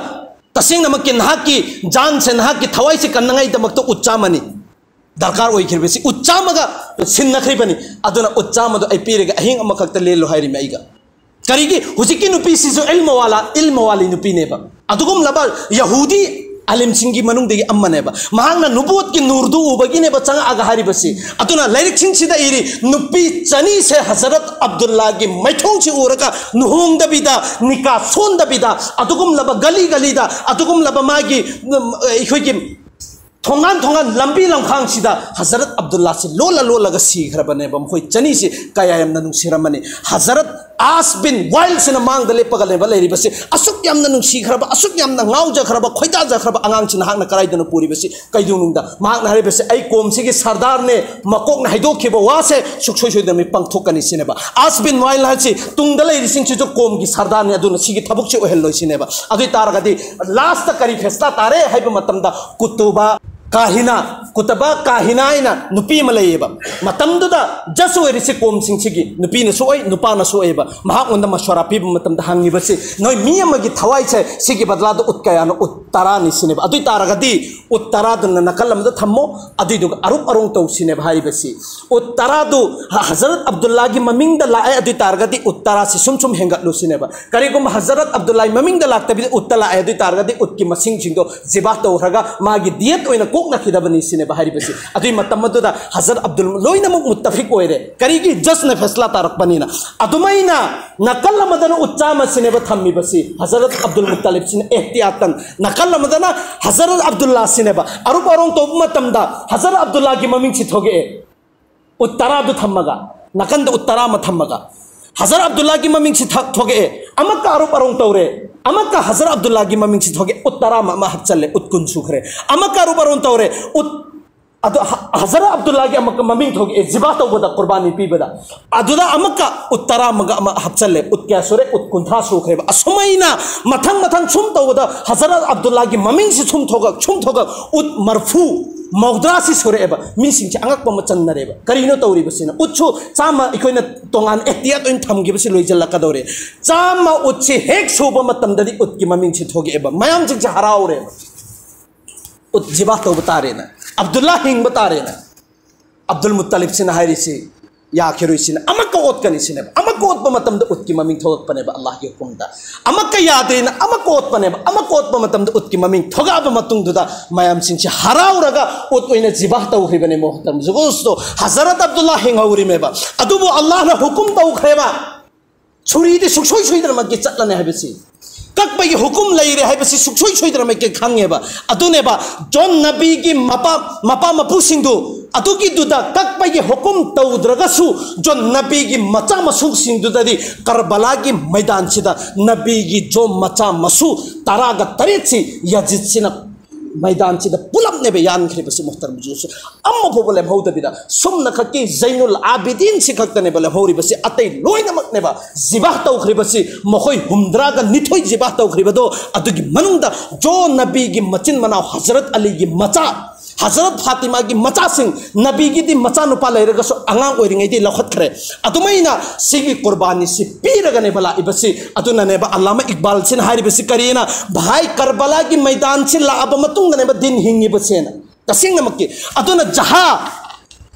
ꯇꯁꯦꯡꯅꯃꯛꯀꯤ ꯅꯍꯥꯛꯀꯤ ꯖꯥꯟꯁꯦ, ꯅꯍꯥꯛꯀꯤ ꯊꯋꯥꯏꯁꯦ ꯀꯟꯅꯉꯥꯏꯗꯃꯛꯇ ꯎꯠ ꯆꯥꯝꯃꯅꯤ ꯗꯔꯀꯥꯔ ꯑꯣꯏꯈ꯭ꯔꯤꯕꯁꯤ, ꯎꯠ ꯆꯥꯝꯃꯒ ꯁꯤꯟꯅꯈ꯭ꯔꯤꯕꯅꯤ꯫ ꯑꯗꯨꯅ ꯎꯠ ꯆꯥꯝꯃꯗꯣ ꯑꯩ ꯄꯤꯔꯒ ꯑꯍꯤꯡ ꯑꯃꯈꯛꯇ ꯂꯦꯜꯂꯨ" ꯍꯥꯏꯔꯤꯃꯦ ꯑꯩꯒ꯫ ꯀꯔꯤꯒꯤ? ꯍꯧꯖꯤꯛꯀꯤ ꯅꯨꯄꯤꯁꯤꯁꯨ ꯏꯜꯃꯋꯥꯂꯥ, ꯏꯜꯃꯋꯥꯂꯤ ꯅꯨꯄꯤꯅꯦꯕ꯫ ꯑꯗꯨꯒꯨꯝꯂꯕ ꯌꯍꯨꯗꯤ ꯑꯥꯂꯤꯝꯁꯤꯡꯒꯤ ꯃꯅꯨꯡꯗꯒꯤ ꯑꯃꯅꯦꯕ꯫ ꯃꯍꯥꯛꯅ ꯅꯨꯕꯨꯋꯠꯀꯤ ꯅꯨꯔꯗꯨ ꯎꯕꯒꯤꯅꯦꯕ ꯆꯪꯉꯛꯑꯒ ꯍꯥꯏꯔꯤꯕꯁꯤ꯫ ꯑꯗꯨꯅ ꯂꯥꯏꯔꯤꯛꯁꯤꯡꯁꯤꯗ ꯏꯔꯤ, ꯅꯨꯄꯤ ꯆꯅꯤꯁꯦ ꯍꯖꯔꯠ ꯑꯕꯗꯨꯜꯂꯥꯒꯤ ꯃꯥꯏꯊꯣꯡꯁꯤ ꯎꯔꯒ ꯂꯨꯍꯣꯡꯗꯕꯤꯗ, ꯅꯤꯀꯥ ꯁꯣꯟꯗꯕꯤꯗ, ꯑꯗꯨꯒꯨꯝꯂꯕ ꯒꯂꯤ ꯒꯂꯤꯗ, ꯑꯗꯨꯒꯨꯝꯂꯕ ꯃꯥꯒꯤ, ꯎꯝ, ꯑꯩꯈꯣꯏꯒꯤ ꯊꯣꯡꯒꯥꯟ ꯊꯣꯡꯒꯥꯟ, ꯂꯝꯕꯤ ꯂꯝꯈꯥꯡꯁꯤꯗ ꯍꯖꯔꯠ ꯑꯕꯗꯨꯜꯂꯥꯁꯤ ꯂꯣꯜꯂ ꯂꯣꯜꯂꯒ ꯁꯤꯈ꯭ꯔꯕꯅꯦꯕ꯫ ꯃꯈꯣꯏ ꯆꯅꯤꯁꯤ ꯀꯌꯥ ꯌꯥꯝꯅ ꯅꯨꯡꯁꯤꯔꯝꯃꯅꯤ꯫ ꯍꯖꯔꯠ ꯑꯥꯁ ꯕꯤꯟ ꯋꯥꯏꯜꯁꯤꯅ ꯃꯥꯡꯗ ꯂꯦꯞꯄꯒ ꯂꯩꯕ, ꯂꯩꯔꯤꯕꯁꯤ ꯑꯁꯨꯛ ꯌꯥꯝꯅ ꯅꯨꯡꯁꯤꯈ꯭ꯔꯕ, ꯑꯁꯨꯛ ꯌꯥꯝꯅ ꯉꯥꯎꯖꯈ꯭ꯔꯕ, ꯈꯣꯏꯗꯥꯖꯈ꯭ꯔꯕ ꯑꯉꯥꯡꯁꯤ ꯅꯍꯥꯛꯅ ꯀꯗꯥꯏꯗꯅꯣ ꯄꯨꯔꯤꯕꯁꯤ? ꯀꯩꯗꯧꯅꯨꯡꯗ? ꯃꯍꯥꯛꯅ ꯍꯥꯏꯔꯤꯕꯁꯤ, "ꯑꯩ ꯀꯣꯝꯁꯤꯒꯤ ꯁꯔꯗꯥꯔꯅꯦ, ꯃꯀꯣꯛꯅ ꯍꯥꯏꯗꯣꯛꯈꯤꯕ ꯋꯥꯁꯦ ꯁꯨꯡꯁꯣꯏ ꯁꯣꯏꯗꯅ ꯄꯥꯡꯊꯣꯛꯀꯅꯤ" ꯁꯤꯅꯦꯕ꯫ ꯑꯥꯁ ꯕꯤꯟ ꯋꯥꯏꯜ ꯍꯥꯏꯁꯤ ꯇꯨꯡꯗ ꯂꯩꯔꯤꯁꯤꯡꯁꯤꯁꯨ ꯀꯣꯝꯒꯤ ꯁꯔꯗꯥꯔꯅꯤ, ꯑꯗꯨꯅ ꯁꯤꯒꯤ ꯊꯕꯛꯁꯤ ꯑꯣꯏꯍꯜꯂꯣꯏ ꯁꯤꯅꯦꯕ꯫ ꯑꯗꯨ ꯑꯣꯏ ꯇꯥꯔꯒꯗꯤ ꯂꯥꯁꯇ ꯀꯔꯤ ꯐꯦꯁꯂꯥ ꯇꯥꯔꯦ ꯍꯥꯏꯕ ꯃꯇꯝꯗ ꯀꯨꯇꯨꯕ ꯀꯥꯍꯤꯅꯥ, ꯀꯨꯇꯕ ꯀꯥꯍꯤꯅꯥ ꯍꯥꯏꯅ ꯅꯨꯄꯤ ꯑꯃ ꯂꯩꯌꯦꯕ꯫ ꯃꯇꯝꯗꯨꯗ ꯖꯁ ꯑꯣꯏꯔꯤꯁꯤ ꯀꯣꯝꯁꯤꯡꯁꯤꯒꯤ ꯅꯨꯄꯤꯅꯁꯨ ꯑꯣꯏ, ꯅꯨꯄꯥꯅꯁꯨ ꯑꯣꯏꯌꯦꯕ꯫ ꯃꯍꯥꯛꯉꯣꯟꯗ ꯃꯁꯋꯥꯔꯥ ꯄꯤꯕ ꯃꯇꯝꯗ ꯍꯪꯉꯤꯕꯁꯤ, "ꯅꯣꯏ ꯃꯤ ꯑꯃꯒꯤ ꯊꯋꯥꯏꯁꯦ ꯁꯤꯒꯤ ꯕꯗꯂꯥꯗ ꯎꯠ ꯀꯌꯥꯅꯣ?" "ꯎꯠ ꯇꯔꯥꯅꯤ" ꯁꯤꯅꯦꯕ꯫ ꯑꯗꯨ ꯑꯣꯏ ꯇꯥꯔꯒꯗꯤ ꯎꯠ ꯇꯔꯥꯗꯨꯅ ꯅꯥꯀꯜ ꯑꯃꯗ ꯊꯝꯃꯣ, ꯑꯗꯨꯏꯗꯨꯒ ꯑꯔꯨꯞ ꯑꯔꯣꯡ ꯇꯧ ꯁꯤꯅꯦꯕ ꯍꯥꯏꯔꯤꯕꯁꯤ꯫ ꯎꯠ ꯇꯔꯥꯗꯨ ꯍꯖꯔꯠ ꯑꯕꯗꯨꯜꯂꯥꯒꯤ ꯃꯃꯤꯡꯗ ꯂꯥꯛꯑꯦ, ꯑꯗꯨ ꯑꯣꯏ ꯇꯥꯔꯒꯗꯤ ꯎꯠ ꯇꯔꯥꯁꯤ ꯁꯨꯝ ꯁꯨꯝ ꯍꯦꯟꯒꯠꯂꯨ ꯁꯤꯅꯦꯕ꯫ ꯀꯔꯤꯒꯨꯝꯕ ꯍꯖꯔꯠ ꯑꯕꯗꯨꯜꯂꯥꯒꯤ ꯃꯃꯤꯡꯗ ꯂꯥꯛꯇꯕꯤꯗ ꯎꯠꯇ ꯂꯥꯛꯑꯦ, ꯑꯗꯨ ꯑꯣꯏ ꯇꯥꯔꯒꯗꯤ ꯎꯠꯀꯤ ꯃꯁꯤꯡꯁꯤꯡꯗꯣ ꯖꯤꯕꯥ ꯇꯧꯈ꯭ꯔꯒ ꯃꯥꯒꯤ ꯗꯤꯌꯠ ꯑꯣꯏꯅ ꯀꯣꯛꯅꯈꯤꯗꯕꯅꯤ ꯁꯤꯅꯦꯕ ꯍꯥꯏꯔꯤꯕꯁꯤ꯫ ꯑꯗꯨꯏ ꯃꯇꯝ ꯑꯗꯨꯗ ꯍꯖꯔꯠ ꯑꯕꯗꯨꯜ ꯂꯣꯏꯅꯃꯛ ꯃꯨꯠꯇꯐꯤꯛ ꯑꯣꯏꯔꯦ꯫ ꯀꯔꯤꯒꯤ? ꯖꯁꯅ ꯐꯦꯁꯂꯥ ꯇꯥꯔꯛꯄꯅꯤꯅ꯫ ꯑꯗꯨꯃꯥꯏꯅ ꯅꯥꯀꯜ ꯑꯃꯗꯅ ꯎꯠ ꯆꯥꯝꯃ ꯁꯤꯅꯦꯕ ꯊꯝꯃꯤꯕꯁꯤ꯫ ꯍꯖꯔꯠ ꯑꯕꯗꯨꯜ ꯃꯨꯠꯇꯂꯤꯕꯁꯤꯅ ꯑꯦꯍꯇꯤꯌꯥꯇꯟ, ꯅꯥꯀꯜ ꯑꯃꯗꯅ ꯍꯖꯔꯠ ꯑꯕꯗꯨꯜꯂꯥ ꯁꯤꯅꯦꯕ꯫ ꯑꯔꯨꯞ ꯑꯔꯣꯡ ꯇꯧꯕ ꯃꯇꯝꯗ ꯍꯖꯔꯠ ꯑꯕꯗꯨꯜꯂꯥꯒꯤ ꯃꯃꯤꯡꯁꯤ ꯊꯣꯛꯂꯛꯑꯦ꯫ ꯎꯠ ꯇꯔꯥꯗꯨ ꯊꯝꯃꯒ, ꯅꯥꯀꯟꯗ ꯎꯠ ꯇꯔꯥ ꯑꯃ ꯊꯝꯃꯒ, ꯍꯖꯔꯠ ꯑꯕꯗꯨꯜꯂꯥꯒꯤ ꯃꯃꯤꯡꯁꯤ ꯊ-, ꯊꯣꯛꯂꯛꯑꯦ꯫ ꯑꯃꯛꯀ ꯑꯔꯨꯞ ꯑꯔꯣꯡ ꯇꯧꯔꯦ꯫ ꯑꯃꯛꯀ ꯍꯖꯔꯠ ꯑꯕꯗꯨꯜꯂꯥꯒꯤ ꯃꯃꯤꯡꯁꯤ ꯊꯣꯛꯂꯛꯑꯦ꯫ ꯎꯠ ꯇꯔꯥ ꯑꯃ ꯑꯃ ꯍꯥꯞꯆꯜꯂꯦ꯫ ꯎꯠ ꯀꯨꯟ ꯁꯨꯈ꯭ꯔꯦ꯫ ꯑꯃꯛꯀ ꯑꯔꯨꯞ ꯑꯔꯣꯡ ꯇꯧꯔꯦ꯫ ꯎꯠ ꯑꯗꯣ ꯍ-, ꯍꯖꯔꯠ ꯑꯕꯗꯨꯜꯂꯥꯒꯤ ꯑꯃꯨꯛꯀ ꯃꯃꯤꯡ ꯊꯣꯛꯑꯦ, ꯖꯤꯕꯥ ꯇꯧꯕꯗ, ꯀꯨꯔꯕꯥꯅꯤ ꯄꯤꯕꯗ꯫ ꯑꯗꯨꯗ ꯑꯃꯨꯛꯀ ꯎꯠ ꯇꯔꯥꯃꯒ ꯑꯃ ꯍꯥꯞꯆꯜꯂꯦ, ꯎꯠ ꯀꯌꯥ ꯁꯨꯔꯦ? ꯎꯠ ꯀꯨꯟꯊ꯭ꯔꯥ ꯁꯨꯈ꯭ꯔꯦꯕ꯫ ꯑꯁꯨꯃꯥꯏꯅ ꯃꯊꯪ ꯃꯊꯪ ꯁꯨꯝ ꯇꯧꯕꯗ ꯍꯖꯔꯠ ꯑꯕꯗꯨꯜꯂꯥꯒꯤ ꯃꯃꯤꯡꯁꯤ ꯁꯨꯝ ꯊꯣꯛꯂꯛ, ꯁꯨꯝ ꯊꯣꯛꯂꯛ, ꯎꯠ ꯃꯔꯐꯨ, ꯃꯧꯗ꯭ꯔꯥꯁꯤ ꯁꯨꯔꯛꯑꯦꯕ꯫ ꯃꯤꯁꯤꯡꯁꯦ ꯑꯉꯛꯄ ꯑꯃ ꯆꯟꯅꯔꯦꯕ꯫ ꯀꯔꯤꯅꯣ ꯇꯧꯔꯤꯕꯁꯤꯅ? ꯎꯠꯁꯨ ꯆꯥꯝꯃ ꯑꯩꯈꯣꯏꯅ ꯇꯣꯉꯥꯟ ꯑꯦꯍꯇꯤꯌꯥꯠ ꯑꯣꯏꯅ ꯊꯝꯈꯤꯕꯁꯤ ꯂꯣꯏꯁꯤꯜꯂꯛꯀꯗꯧꯔꯦ꯫ ꯆꯥꯝꯃ ꯎꯠꯁꯤ ꯍꯦꯛ ꯁꯨꯕ ꯃꯇꯝꯗꯗꯤ ꯎꯠꯀꯤ ꯃꯃꯤꯡꯁꯤ ꯊꯣꯛꯂꯛꯑꯦꯕ꯫ ꯃꯌꯥꯝꯁꯤꯡꯁꯦ ꯍꯔꯥꯎꯔꯦꯕ꯫ ꯎꯠ ꯖꯤꯕꯥ ꯇꯧꯕ ꯇꯥꯔꯦꯅ, ꯑꯕꯗꯨꯜꯂꯥ ꯍꯤꯡꯕ ꯇꯥꯔꯦꯅ꯫ ꯑꯕꯗꯨꯜ ꯃꯨꯠꯇꯂꯤꯕꯁꯤꯅ ꯍꯥꯏꯔꯤꯁꯤ ꯌꯥꯈꯤꯔꯣꯏ ꯁꯤꯅ, ꯑꯃꯛꯀ ꯑꯣꯠꯀꯅꯤ ꯁꯤꯅꯦꯕ꯫ ꯑꯃꯛꯀ ꯑꯣꯠꯄ ꯃꯇꯝꯗ ꯎꯠꯀꯤ ꯃꯃꯤꯡ ꯊꯣꯛꯂꯛꯄꯅꯦꯕ ꯑꯜꯂꯥꯍꯒꯤ ꯍꯨꯀꯨꯝꯗ꯫ ꯑꯃꯛꯀ ꯌꯥꯗꯦꯅ ꯑꯃꯛꯀ ꯑꯣꯠꯄꯅꯦꯕ꯫ ꯑꯃꯛꯀ ꯑꯣꯠꯄ ꯃꯇꯝꯗ ꯎꯠꯀꯤ ꯃꯃꯤꯡ ꯊꯣꯛꯂꯛꯑꯕ ꯃꯇꯨꯡꯗꯨꯗ ꯃꯌꯥꯝꯁꯤꯡꯁꯦ ꯍꯔꯥꯎꯔꯒ ꯎꯠ ꯑꯣꯏꯅ ꯖꯤꯕꯥ ꯇꯧꯈ꯭ꯔꯤꯕꯅꯦ꯫ ꯃꯣꯍꯇꯔꯝ ꯖꯨꯒꯨꯁꯇꯣ, ꯍꯖꯔꯠ ꯑꯕꯗꯨꯜꯂꯥ ꯍꯤꯡꯍꯧꯔꯤꯃꯦꯕ꯫ ꯑꯗꯨꯕꯨ ꯑꯜꯂꯥꯍꯅ ꯍꯨꯀꯨꯝ ꯇꯧꯈ꯭ꯔꯦꯕ, ꯁꯨꯔꯤꯗꯤ ꯁꯨꯡꯁꯣꯏ ꯁꯣꯏꯗꯅꯃꯛꯀꯤ ꯆꯠꯂꯅꯤ ꯍꯥꯏꯕꯁꯤ, ꯀꯛꯄꯒꯤ ꯍꯨꯀꯨꯝ ꯂꯩꯔꯦ ꯍꯥꯏꯕꯁꯤ ꯁꯨꯡꯁꯣꯏ ꯁꯣꯏꯗꯅꯃꯛꯀꯤ ꯈꯪꯉꯦꯕ꯫ ꯑꯗꯨꯅꯦꯕ ꯖꯣꯟ ꯅꯕꯤꯒꯤ ꯃꯄꯥ, ꯃꯄꯥ ꯃꯄꯨꯁꯤꯡꯗꯨ ꯑꯗꯨꯒꯤꯗꯨꯗ ꯀꯛꯄꯒꯤ ꯍꯨꯀꯨꯝ ꯇꯧꯗ꯭ꯔꯒꯁꯨ, ꯖꯣꯟ ꯅꯕꯤꯒꯤ ꯃꯆꯥ ꯃꯁꯨꯁꯤꯡꯗꯨꯗꯗꯤ ꯀꯔꯕꯂꯥꯒꯤ ꯃꯩꯗꯥꯟꯁꯤꯗ ꯅꯕꯤꯒꯤ ꯖꯣꯟ ꯃꯆꯥ ꯃꯁꯨ ꯇꯔꯥꯒ ꯇꯔꯦꯠꯁꯤ ꯌꯥꯖꯤꯠꯁꯤꯅ ꯃꯩꯗꯥꯟꯁꯤꯗ ꯄꯨꯂꯞꯅꯦꯕ ꯌꯥꯟꯈ꯭ꯔꯤꯕꯁꯤ꯫ ꯃꯨꯍꯇꯔꯝ ꯖꯨꯒꯨꯁꯇꯣ, ꯑꯃ ꯐꯥꯎꯕ ꯂꯦꯝꯍꯧꯗꯕꯤꯗ ꯁꯨꯝꯅ ꯈꯛꯀꯤ ꯖꯩꯅꯨꯜ ꯑꯥꯕꯤꯗꯤꯟꯁꯤ ꯈꯛꯇꯅꯦꯕ ꯂꯦꯝꯍꯧꯔꯤꯕꯁꯤ, ꯑꯇꯩ ꯂꯣꯏꯅꯃꯛꯅꯦꯕ ꯖꯤꯕꯥ ꯇꯧꯈ꯭ꯔꯤꯕꯁꯤ꯫ ꯃꯈꯣꯏ ꯍꯨꯝꯗ꯭ꯔꯥꯒ ꯅꯤꯊꯣꯏ ꯖꯤꯕꯥ ꯇꯧꯈ꯭ꯔꯤꯕꯗꯣ, ꯑꯗꯨꯒꯤ ꯃꯅꯨꯡꯗ ꯖꯣꯟ ꯅꯕꯤꯒꯤ ꯃꯆꯤꯟ ꯃꯅꯥꯎ ꯍꯖꯔꯠ ꯑꯂꯤꯒꯤ ꯃꯆꯥ, ꯍꯖꯔꯠ ꯐꯥꯇꯤꯃꯥꯒꯤ ꯃꯆꯥꯁꯤꯡ, ꯅꯕꯤꯒꯤꯗꯤ ꯃꯆꯥꯅꯨꯄꯥ ꯂꯩꯔꯒꯁꯨ ꯑꯉꯥꯡ ꯑꯣꯏꯔꯤꯉꯩꯗꯤ ꯂꯧꯈꯠꯈ꯭ꯔꯦ꯫ ꯑꯗꯨꯃꯥꯏꯅ ꯁꯤꯒꯤ ꯀꯨꯔꯕꯥꯅꯤꯁꯤ ꯄꯤꯔꯒꯅꯦꯕ ꯂꯥꯛꯏꯕꯁꯤ꯫ ꯑꯗꯨꯅꯅꯦꯕ ꯑꯜꯂꯥꯃꯥ ꯏꯛꯕꯥꯜꯁꯤꯅ ꯍꯥꯏꯔꯤꯕꯁꯤ ꯀꯔꯤꯅ? ꯚꯥꯏ, ꯀꯔꯕꯂꯥꯒꯤ ꯃꯩꯗꯥꯟꯁꯤ ꯂꯥꯛꯑꯕ ꯃꯇꯨꯡꯗꯅꯦꯕ ꯗꯤꯟ ꯍꯤꯡꯉꯤꯕꯁꯦꯅ꯫ ꯇꯁꯦꯡꯅꯃꯛꯀꯤ ꯑꯗꯨꯅ ꯖꯍꯥ,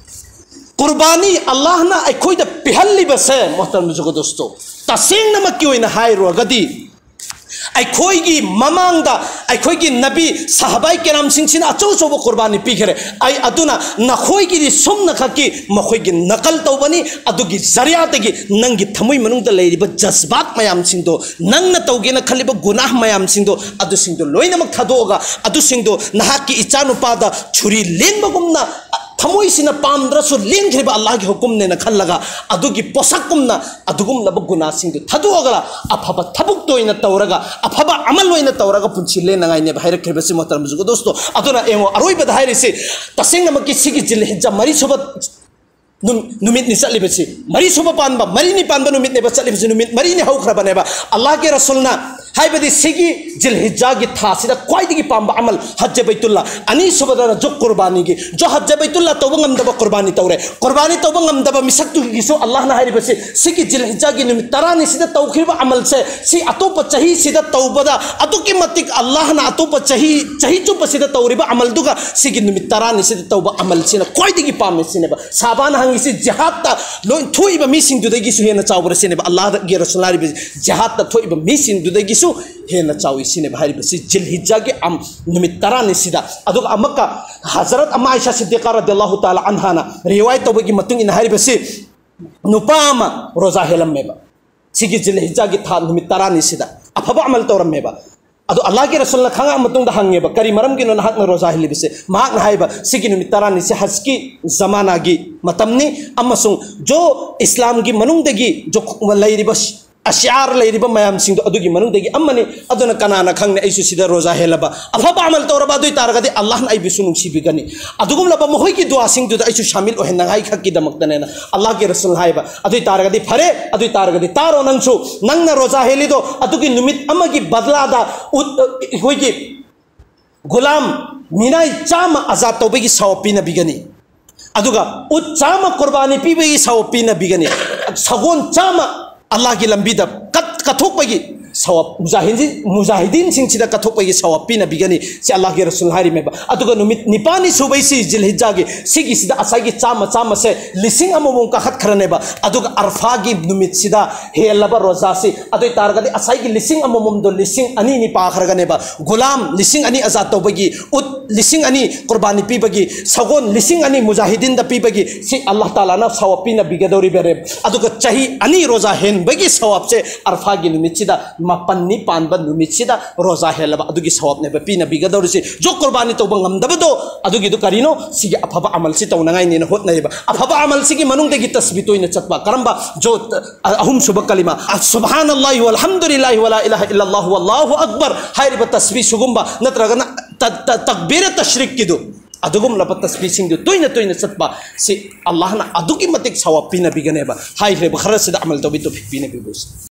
ꯀꯨꯔꯕꯥꯅꯤ ꯑꯜꯂꯥꯍꯅ ꯑꯩꯈꯣꯏꯗ ꯄꯤꯍꯜꯂꯤꯕꯁꯦ, ꯃꯣꯍꯇꯔꯝ ꯖꯨꯒꯨꯁꯇꯣ, ꯇꯁꯦꯡꯅꯃꯛꯀꯤ ꯑꯣꯏꯅ ꯍꯥꯏꯔꯨꯔꯒꯗꯤ, ꯑꯩꯈꯣꯏꯒꯤ ꯃꯃꯥꯡꯗ ꯑꯩꯈꯣꯏꯒꯤ ꯅꯕꯤ ꯁꯍꯥꯕꯥꯏ ꯀꯦꯔꯥꯝꯁꯤꯡꯁꯤꯅ ꯑꯆꯧ ꯑꯆꯧꯕ ꯀꯨꯔꯕꯥꯅꯤ ꯄꯤꯈꯔꯦ꯫ ꯑꯩ ꯑꯗꯨꯅ ꯅꯈꯣꯏꯒꯤꯗꯤ ꯁꯨꯝꯅ ꯈꯛꯀꯤ ꯃꯈꯣꯏꯒꯤ ꯅꯀꯜ ꯇꯧꯕꯅꯤ꯫ ꯑꯗꯨꯒꯤ ꯖꯔꯤꯌꯥꯗꯒꯤ ꯅꯪꯒꯤ ꯊꯃꯣꯏ ꯃꯅꯨꯡꯗ ꯂꯩꯔꯤꯕ ꯖꯖꯕꯥꯠ ꯃꯌꯥꯝꯁꯤꯡꯗꯣ, ꯅꯪꯅ ꯇꯧꯒꯦꯅ ꯈꯜꯂꯤꯕ ꯒꯨꯅꯥꯍ ꯃꯌꯥꯝꯁꯤꯡꯗꯣ, ꯑꯗꯨꯁꯤꯡꯗꯣ ꯂꯣꯏꯅꯃꯛ ꯊꯥꯗꯣꯛꯑꯒ, ꯑꯗꯨꯁꯤꯡꯗꯣ ꯅꯍꯥꯛꯀꯤ ꯏꯆꯥꯅꯨꯄꯥꯗ ꯁꯨꯔꯤ ꯂꯦꯟꯕꯒꯨꯝꯅ ꯊꯃꯣꯏꯁꯤꯅ ꯄꯥꯝꯗ꯭ꯔꯁꯨ ꯂꯦꯡꯈ꯭ꯔꯤꯕ ꯑꯜꯂꯥꯍꯒꯤ ꯍꯨꯀꯨꯝꯅꯦꯅ ꯈꯜꯂꯒ, ꯑꯗꯨꯒꯤ ꯄꯣꯁꯛꯀꯨꯝꯅ ꯑꯗꯨꯒꯨꯝꯂꯕ ꯒꯨꯅꯥꯁꯤꯡꯗꯨ ꯊꯥꯗꯣꯛꯑꯒ ꯑꯐꯕ ꯊꯕꯛꯇ ꯑꯣꯏꯅ ꯇꯧꯔꯒ, ꯑꯐꯕ ꯑꯃꯜ ꯑꯣꯏꯅ ꯇꯧꯔꯒ ꯄꯨꯟꯁꯤ ꯂꯦꯟꯅꯉꯥꯏꯅꯦꯕ ꯍꯥꯏꯔꯛꯈ꯭ꯔꯤꯕꯁꯤ, ꯃꯣꯍꯇꯔꯝ ꯕꯨꯖꯨꯔꯒ ꯗꯣꯁꯇꯣ꯫ ꯑꯗꯨꯅ ꯌꯦꯡꯉꯣ, ꯑꯔꯣꯏꯕꯗ ꯍꯥꯏꯔꯤꯁꯤ, ꯇꯁꯦꯡꯅꯃꯛꯀꯤ ꯁꯤꯒꯤ ꯖꯤꯜꯍꯤꯖꯥ ꯃꯔꯤ ꯁꯨꯕ ꯅꯨꯝ-, ꯅꯨꯃꯤꯠꯅꯤ ꯆꯠꯂꯤꯕꯁꯤ, ꯃꯔꯤ ꯁꯨꯕ ꯄꯥꯟꯕ, ꯃꯔꯤꯅꯤ ꯄꯥꯟꯕ ꯅꯨꯃꯤꯠꯅꯦꯕ ꯆꯠꯂꯤꯕꯁꯤ, ꯅꯨꯃꯤꯠ ꯃꯔꯤꯅꯤ ꯍꯧꯈ꯭ꯔꯕꯅꯦꯕ꯫ ꯑꯜꯂꯥꯍꯒꯤ ꯔꯁꯨꯜꯅ ꯍꯥꯏꯕꯗꯤ ꯁꯤꯒꯤ ꯖꯤꯜꯍꯤꯖꯥꯒꯤ ꯊꯥꯁꯤꯗ ꯈ꯭ꯋꯥꯏꯗꯒꯤ ꯄꯥꯝꯕ ꯑꯃꯜ ꯍꯖ ꯕꯩꯇꯨꯜꯂꯥ, ꯑꯅꯤꯁꯨꯕꯗꯅ ꯖꯣ ꯀꯨꯔꯕꯥꯅꯤꯒꯤ, ꯖꯣ ꯍꯖ ꯕꯩꯇꯨꯜꯂꯥ ꯇꯧꯕ ꯉꯝꯗꯕ ꯀꯨꯔꯕꯥꯅꯤ ꯇꯧꯔꯦ꯫ ꯀꯨꯔꯕꯥꯅꯤ ꯇꯧꯕ ꯉꯝꯗꯕ ꯃꯤꯁꯛꯇꯨꯒꯤꯁꯨ ꯑꯜꯂꯥꯍꯅ ꯍꯥꯏꯔꯤꯕꯁꯤ, ꯁꯤꯒꯤ ꯖꯤꯜꯍꯤꯖꯥꯒꯤ ꯅꯨꯃꯤꯠ ꯇꯔꯥꯅꯤꯁꯤꯗ ꯇꯧꯈꯤꯕ ꯑꯃꯜꯁꯦ, ꯁꯤ ꯑꯇꯣꯞꯄ ꯆꯍꯤꯁꯤꯗ ꯇꯧꯕꯗ ꯑꯗꯨꯛꯀꯤ ꯃꯇꯤꯛ ꯑꯜꯂꯥꯍꯅ ꯑꯇꯣꯞꯄ ꯆꯍꯤ, ꯆꯍꯤ ꯆꯨꯞꯄꯁꯤꯗ ꯇꯧꯔꯤꯕ ꯑꯃꯜꯗꯨꯒ ꯁꯤꯒꯤ ꯅꯨꯃꯤꯠ ꯇꯔꯥꯅꯤꯁꯤꯗ ꯇꯧꯕ ꯑꯃꯜꯁꯤꯅ ꯈ꯭ꯋꯥꯏꯗꯒꯤ ꯄꯥꯝꯃꯦ ꯁꯤꯅꯦꯕ꯫ ꯁꯥꯕꯥꯅ ꯍꯪꯉꯤꯁꯤ, ꯖꯤꯍꯥꯗꯇ ꯂꯣꯏ ꯊꯣꯛꯏꯕ ꯃꯤꯁꯤꯡꯗꯨꯗꯒꯤꯁꯨ ꯍꯦꯟꯅ ꯆꯥꯎꯕ꯭ꯔꯥ ꯁꯤꯅꯦꯕ꯫ ꯑꯜꯂꯥꯍꯒꯤ ꯔꯁꯨꯜ ꯍꯥꯏꯔꯤꯕꯁꯤ, ꯖꯤꯍꯥꯗꯇ ꯊꯣꯛꯏꯕ ꯃꯤꯁꯤꯡꯗꯨꯗꯒꯤꯁꯨ ꯍꯦꯟꯅ ꯆꯥꯎꯏ ꯁꯤꯅꯦꯕ ꯍꯥꯏꯔꯤꯕꯁꯤ, ꯖꯤꯜꯍꯤꯖꯥꯒꯤ ꯑꯝ-, ꯅꯨꯃꯤꯠ ꯇꯔꯥꯅꯤꯁꯤꯗ꯫ ꯑꯗꯨꯒ ꯑꯃꯨꯛꯀ ꯍꯖꯔꯠ ꯑꯃ ꯑꯥꯏꯁꯥ ꯁꯤꯗꯤꯀꯥ ꯔꯗꯤꯌꯜꯂꯥꯍꯨ ꯇꯥꯂꯥ ꯑꯟꯍꯥꯅ ꯔꯤꯋꯥꯌꯠ ꯇꯧꯕꯒꯤ ꯃꯇꯨꯡ ꯏꯟꯅ ꯍꯥꯏꯔꯤꯕꯁꯤ, ꯅꯨꯄꯥ ꯑꯃ ꯔꯣꯖꯥ ꯍꯦꯜꯂꯝꯃꯦꯕ ꯁꯤꯒꯤ ꯖꯤꯜꯍꯤꯖꯥꯒꯤ ꯊꯥ ꯅꯨꯃꯤꯠ ꯇꯔꯥꯅꯤꯁꯤꯗ, ꯑꯐꯕ ꯑꯃꯜ ꯇꯧꯔꯝꯃꯦꯕ꯫ ꯑꯗꯣ ꯑꯜꯂꯥꯍꯒꯤ ꯔꯁꯨꯜꯅ ꯈꯪꯉꯛꯑ ꯃꯇꯨꯡꯗ ꯍꯪꯉꯦꯕ, "ꯀꯔꯤ ꯃꯔꯝꯒꯤꯅꯣ ꯅꯍꯥꯛꯅ ꯔꯣꯖꯥ ꯍꯦꯜꯂꯤꯕꯁꯦ?" ꯃꯍꯥꯛꯅ ꯍꯥꯏꯕ, "ꯁꯤꯒꯤ ꯅꯨꯃꯤꯠ ꯇꯔꯥꯅꯤꯁꯦ ꯍꯖꯀꯤ ꯖꯃꯥꯅꯥꯒꯤ ꯃꯇꯝꯅꯤ, ꯑꯃꯁꯨꯡ ꯖꯣ ꯏꯁꯂꯥꯝꯒꯤ ꯃꯅꯨꯡꯗꯒꯤ ꯖꯣ ꯂꯩꯔꯤꯕ ꯑꯁꯤꯌꯥꯔ ꯂꯩꯔꯤꯕ ꯃꯌꯥꯝꯁꯤꯡꯗꯣ ꯑꯗꯨꯒꯤ ꯃꯅꯨꯡꯗꯒꯤ ꯑꯃꯅꯤ꯫ ꯑꯗꯨꯅ ꯀꯅꯥꯅ ꯈꯪꯅꯤ, ꯑꯩꯁꯨ ꯁꯤꯗ ꯔꯣꯖꯥ ꯍꯦꯜꯂꯕ, ꯑꯐꯕ ꯑꯃꯜ ꯇꯧꯔꯕ, ꯑꯗꯨ ꯑꯣꯏ ꯇꯥꯔꯒꯗꯤ ꯑꯜꯂꯥꯍꯅ ꯑꯩꯕꯨꯁꯨ ꯅꯨꯡꯁꯤꯕꯤꯒꯅꯤ꯫" ꯑꯗꯨꯒꯨꯝꯂꯕ ꯃꯈꯣꯏꯒꯤ ꯗꯨꯋꯥꯁꯤꯡꯗꯨꯗ ꯑꯩꯁꯨ ꯁꯥꯃꯤꯜ ꯑꯣꯏꯍꯟꯅꯉꯥꯏ ꯈꯛꯀꯤꯗꯃꯛꯇꯅꯦꯅ ꯑꯜꯂꯥꯍꯒꯤ ꯔꯁꯨꯜ ꯍꯥꯏꯕ꯫ ꯑꯗꯨ ꯑꯣꯏ ꯇꯥꯔꯒꯗꯤ ꯐꯔꯦ, ꯑꯗꯨ ꯑꯣꯏ ꯇꯥꯔꯒꯗꯤ ꯇꯥꯔꯣ, ꯅꯪꯁꯨ ꯅꯪꯅ ꯔꯣꯖꯥ ꯍꯦꯜꯂꯤꯗꯣ ꯑꯗꯨꯒꯤ ꯅꯨꯃꯤꯠ ꯑꯃꯒꯤ ꯕꯗꯂꯥꯗ ꯎꯠ-, ꯑꯩꯈꯣꯏꯒꯤ ꯒꯨꯂꯥꯝ, ꯃꯤꯅꯥꯏ ꯆꯥꯝꯃ ꯑꯖꯥꯗ ꯇꯧꯕꯒꯤ ꯁꯋꯥꯕ ꯄꯤꯅꯕꯤꯒꯅꯤ꯫ ꯑꯗꯨꯒ ꯎꯠ ꯆꯥꯝꯃ ꯀꯨꯔꯕꯥꯅꯤ ꯄꯤꯕꯒꯤ ꯁꯋꯥꯕ ꯄꯤꯅꯕꯤꯒꯅꯤ꯫ ꯁꯒꯣꯜ ꯆꯥꯝꯃ ꯑꯜꯂꯥꯍꯒꯤ ꯂꯝꯕꯤꯗ ꯀꯠ-, ꯀꯠꯊꯣꯛꯄꯒꯤ ꯁꯋꯥꯕ, ꯃꯨꯖꯥꯍꯤꯗꯤꯟ, ꯃꯨꯖꯥꯍꯤꯗꯤꯟꯁꯤꯡꯁꯤꯗ ꯀꯠꯊꯣꯛꯄꯒꯤ ꯁꯋꯥꯕ ꯄꯤꯅꯕꯤꯒꯅꯤ꯫ ꯁꯤ ꯑꯜꯂꯥꯍꯒꯤ ꯔꯁꯨꯜ ꯍꯥꯏꯔꯤꯃꯦꯕ꯫ ꯑꯗꯨꯒ ꯅꯨꯃꯤꯠ ꯅꯤꯄꯥꯜꯅꯤ ꯁꯨꯕꯩꯁꯤ ꯖꯤꯜꯍꯤꯖꯥꯒꯤ, ꯁꯤꯒꯤꯁꯤꯗ ꯉꯁꯥꯏꯒꯤ ꯆꯥꯝꯃ ꯆꯥꯝꯃꯁꯦ ꯂꯤꯁꯤꯡ ꯑꯃꯃꯝ ꯀꯥꯈꯠꯈ꯭ꯔꯅꯦꯕ꯫ ꯑꯗꯨꯒ ꯑꯔꯐꯥꯒꯤ ꯅꯨꯃꯤꯠꯁꯤꯗ ꯍꯦꯜꯂꯕ ꯔꯣꯖꯥꯁꯤ, ꯑꯗꯨ ꯑꯣꯏ ꯇꯥꯔꯒꯗꯤ ꯉꯁꯥꯏꯒꯤ ꯂꯤꯁꯤꯡ ꯑꯃꯃꯝꯗꯣ ꯂꯤꯁꯤꯡ ꯑꯅꯤꯅꯤ ꯄꯥꯈ꯭ꯔꯒꯅꯦꯕ꯫ ꯒꯨꯂꯥꯝ ꯂꯤꯁꯤꯡ ꯑꯅꯤ ꯑꯖꯥꯗ ꯇꯧꯕꯒꯤ, ꯎꯠ ꯂꯤꯁꯤꯡ ꯑꯅꯤ ꯀꯨꯔꯕꯥꯅꯤ ꯄꯤꯕꯒꯤ, ꯁꯒꯣꯜ ꯂꯤꯁꯤꯡ ꯑꯅꯤ ꯃꯨꯖꯥꯍꯤꯗꯤꯟꯗ ꯄꯤꯕꯒꯤ, ꯁꯤ ꯑꯜꯂꯥꯍ ꯇꯥꯂꯥꯅ ꯁꯋꯥꯕ ꯄꯤꯅꯕꯤꯒꯗꯧꯔꯤꯕꯅꯦ꯫ ꯑꯗꯨꯒ ꯆꯍꯤ ꯑꯅꯤ ꯔꯣꯖꯥ ꯍꯦꯟꯕꯒꯤ ꯁꯋꯥꯕꯁꯦ ꯑꯔꯐꯥꯒꯤ ꯅꯨꯃꯤꯠꯁꯤꯗ, ꯃꯥꯄꯟꯅꯤ ꯄꯥꯟꯕ ꯅꯨꯃꯤꯠꯁꯤꯗ ꯔꯣꯖꯥ ꯍꯦꯜꯂꯕ ꯑꯗꯨꯒꯤ ꯁꯋꯥꯕꯅꯦꯕ ꯄꯤꯅꯕꯤꯒꯗꯧꯔꯤꯁꯤ꯫ ꯖꯣ ꯀꯨꯔꯕꯥꯅꯤ ꯇꯧꯕ ꯉꯝꯗꯕꯗꯣ, ꯑꯗꯨꯒꯤꯗꯨ ꯀꯔꯤꯅꯣ? ꯁꯤꯒꯤ ꯑꯐꯕ ꯑꯃꯜꯁꯤ ꯇꯧꯅꯉꯥꯏꯅꯦꯅ ꯍꯣꯠꯅꯩꯕ꯫ ꯑꯐꯕ ꯑꯃꯜꯁꯤꯒꯤ ꯃꯅꯨꯡꯗꯒꯤ ꯇꯁꯕꯤ ꯇꯣꯏꯅ ꯆꯠꯄ꯫ ꯀꯔꯝꯕ? ꯖꯣ, ꯑ-, ꯑꯍꯨꯝꯁꯨꯕ ꯀꯂꯤꯃꯥ, ꯁꯨꯕꯍꯥꯅꯜꯂꯥꯍꯤ ꯋꯜꯍꯝꯗꯨꯂꯤꯜꯂꯥꯍꯤ ꯋꯂꯥ ꯏꯂꯥꯍ ꯏꯜꯂꯜꯂꯥꯍꯨ ꯋꯜꯂꯥꯍꯨ ꯑꯛꯕꯔ ꯍꯥꯏꯔꯤꯕ ꯇꯁꯕꯤ ꯁꯤꯒꯨꯝꯕ, ꯅꯠꯇ꯭ꯔꯒꯅ ꯇ-, ꯇ-, ꯇꯛꯕꯤꯔ ꯇꯁ꯭ꯔꯤꯛꯀꯤꯗꯨ, ꯑꯗꯨꯒꯨꯝꯂꯕ ꯇꯁꯕꯤꯁꯤꯡꯗꯨ ꯇꯣꯏꯅ ꯇꯣꯏꯅ ꯆꯠꯄ ꯁꯤ ꯑꯜꯂꯥꯍꯅ ꯑꯗꯨꯛꯀꯤ ꯃꯇꯤꯛ ꯁꯋꯥꯕ ꯄꯤꯅꯕꯤꯒꯅꯦꯕ꯫ ꯍꯥꯏꯈ꯭ꯔꯤꯕ ꯈꯔꯁꯤꯗ ꯑꯃꯜ ꯇꯧꯕꯤ ꯇꯧꯐꯤꯛ ꯄꯤꯅꯕꯤꯕꯁꯤ꯫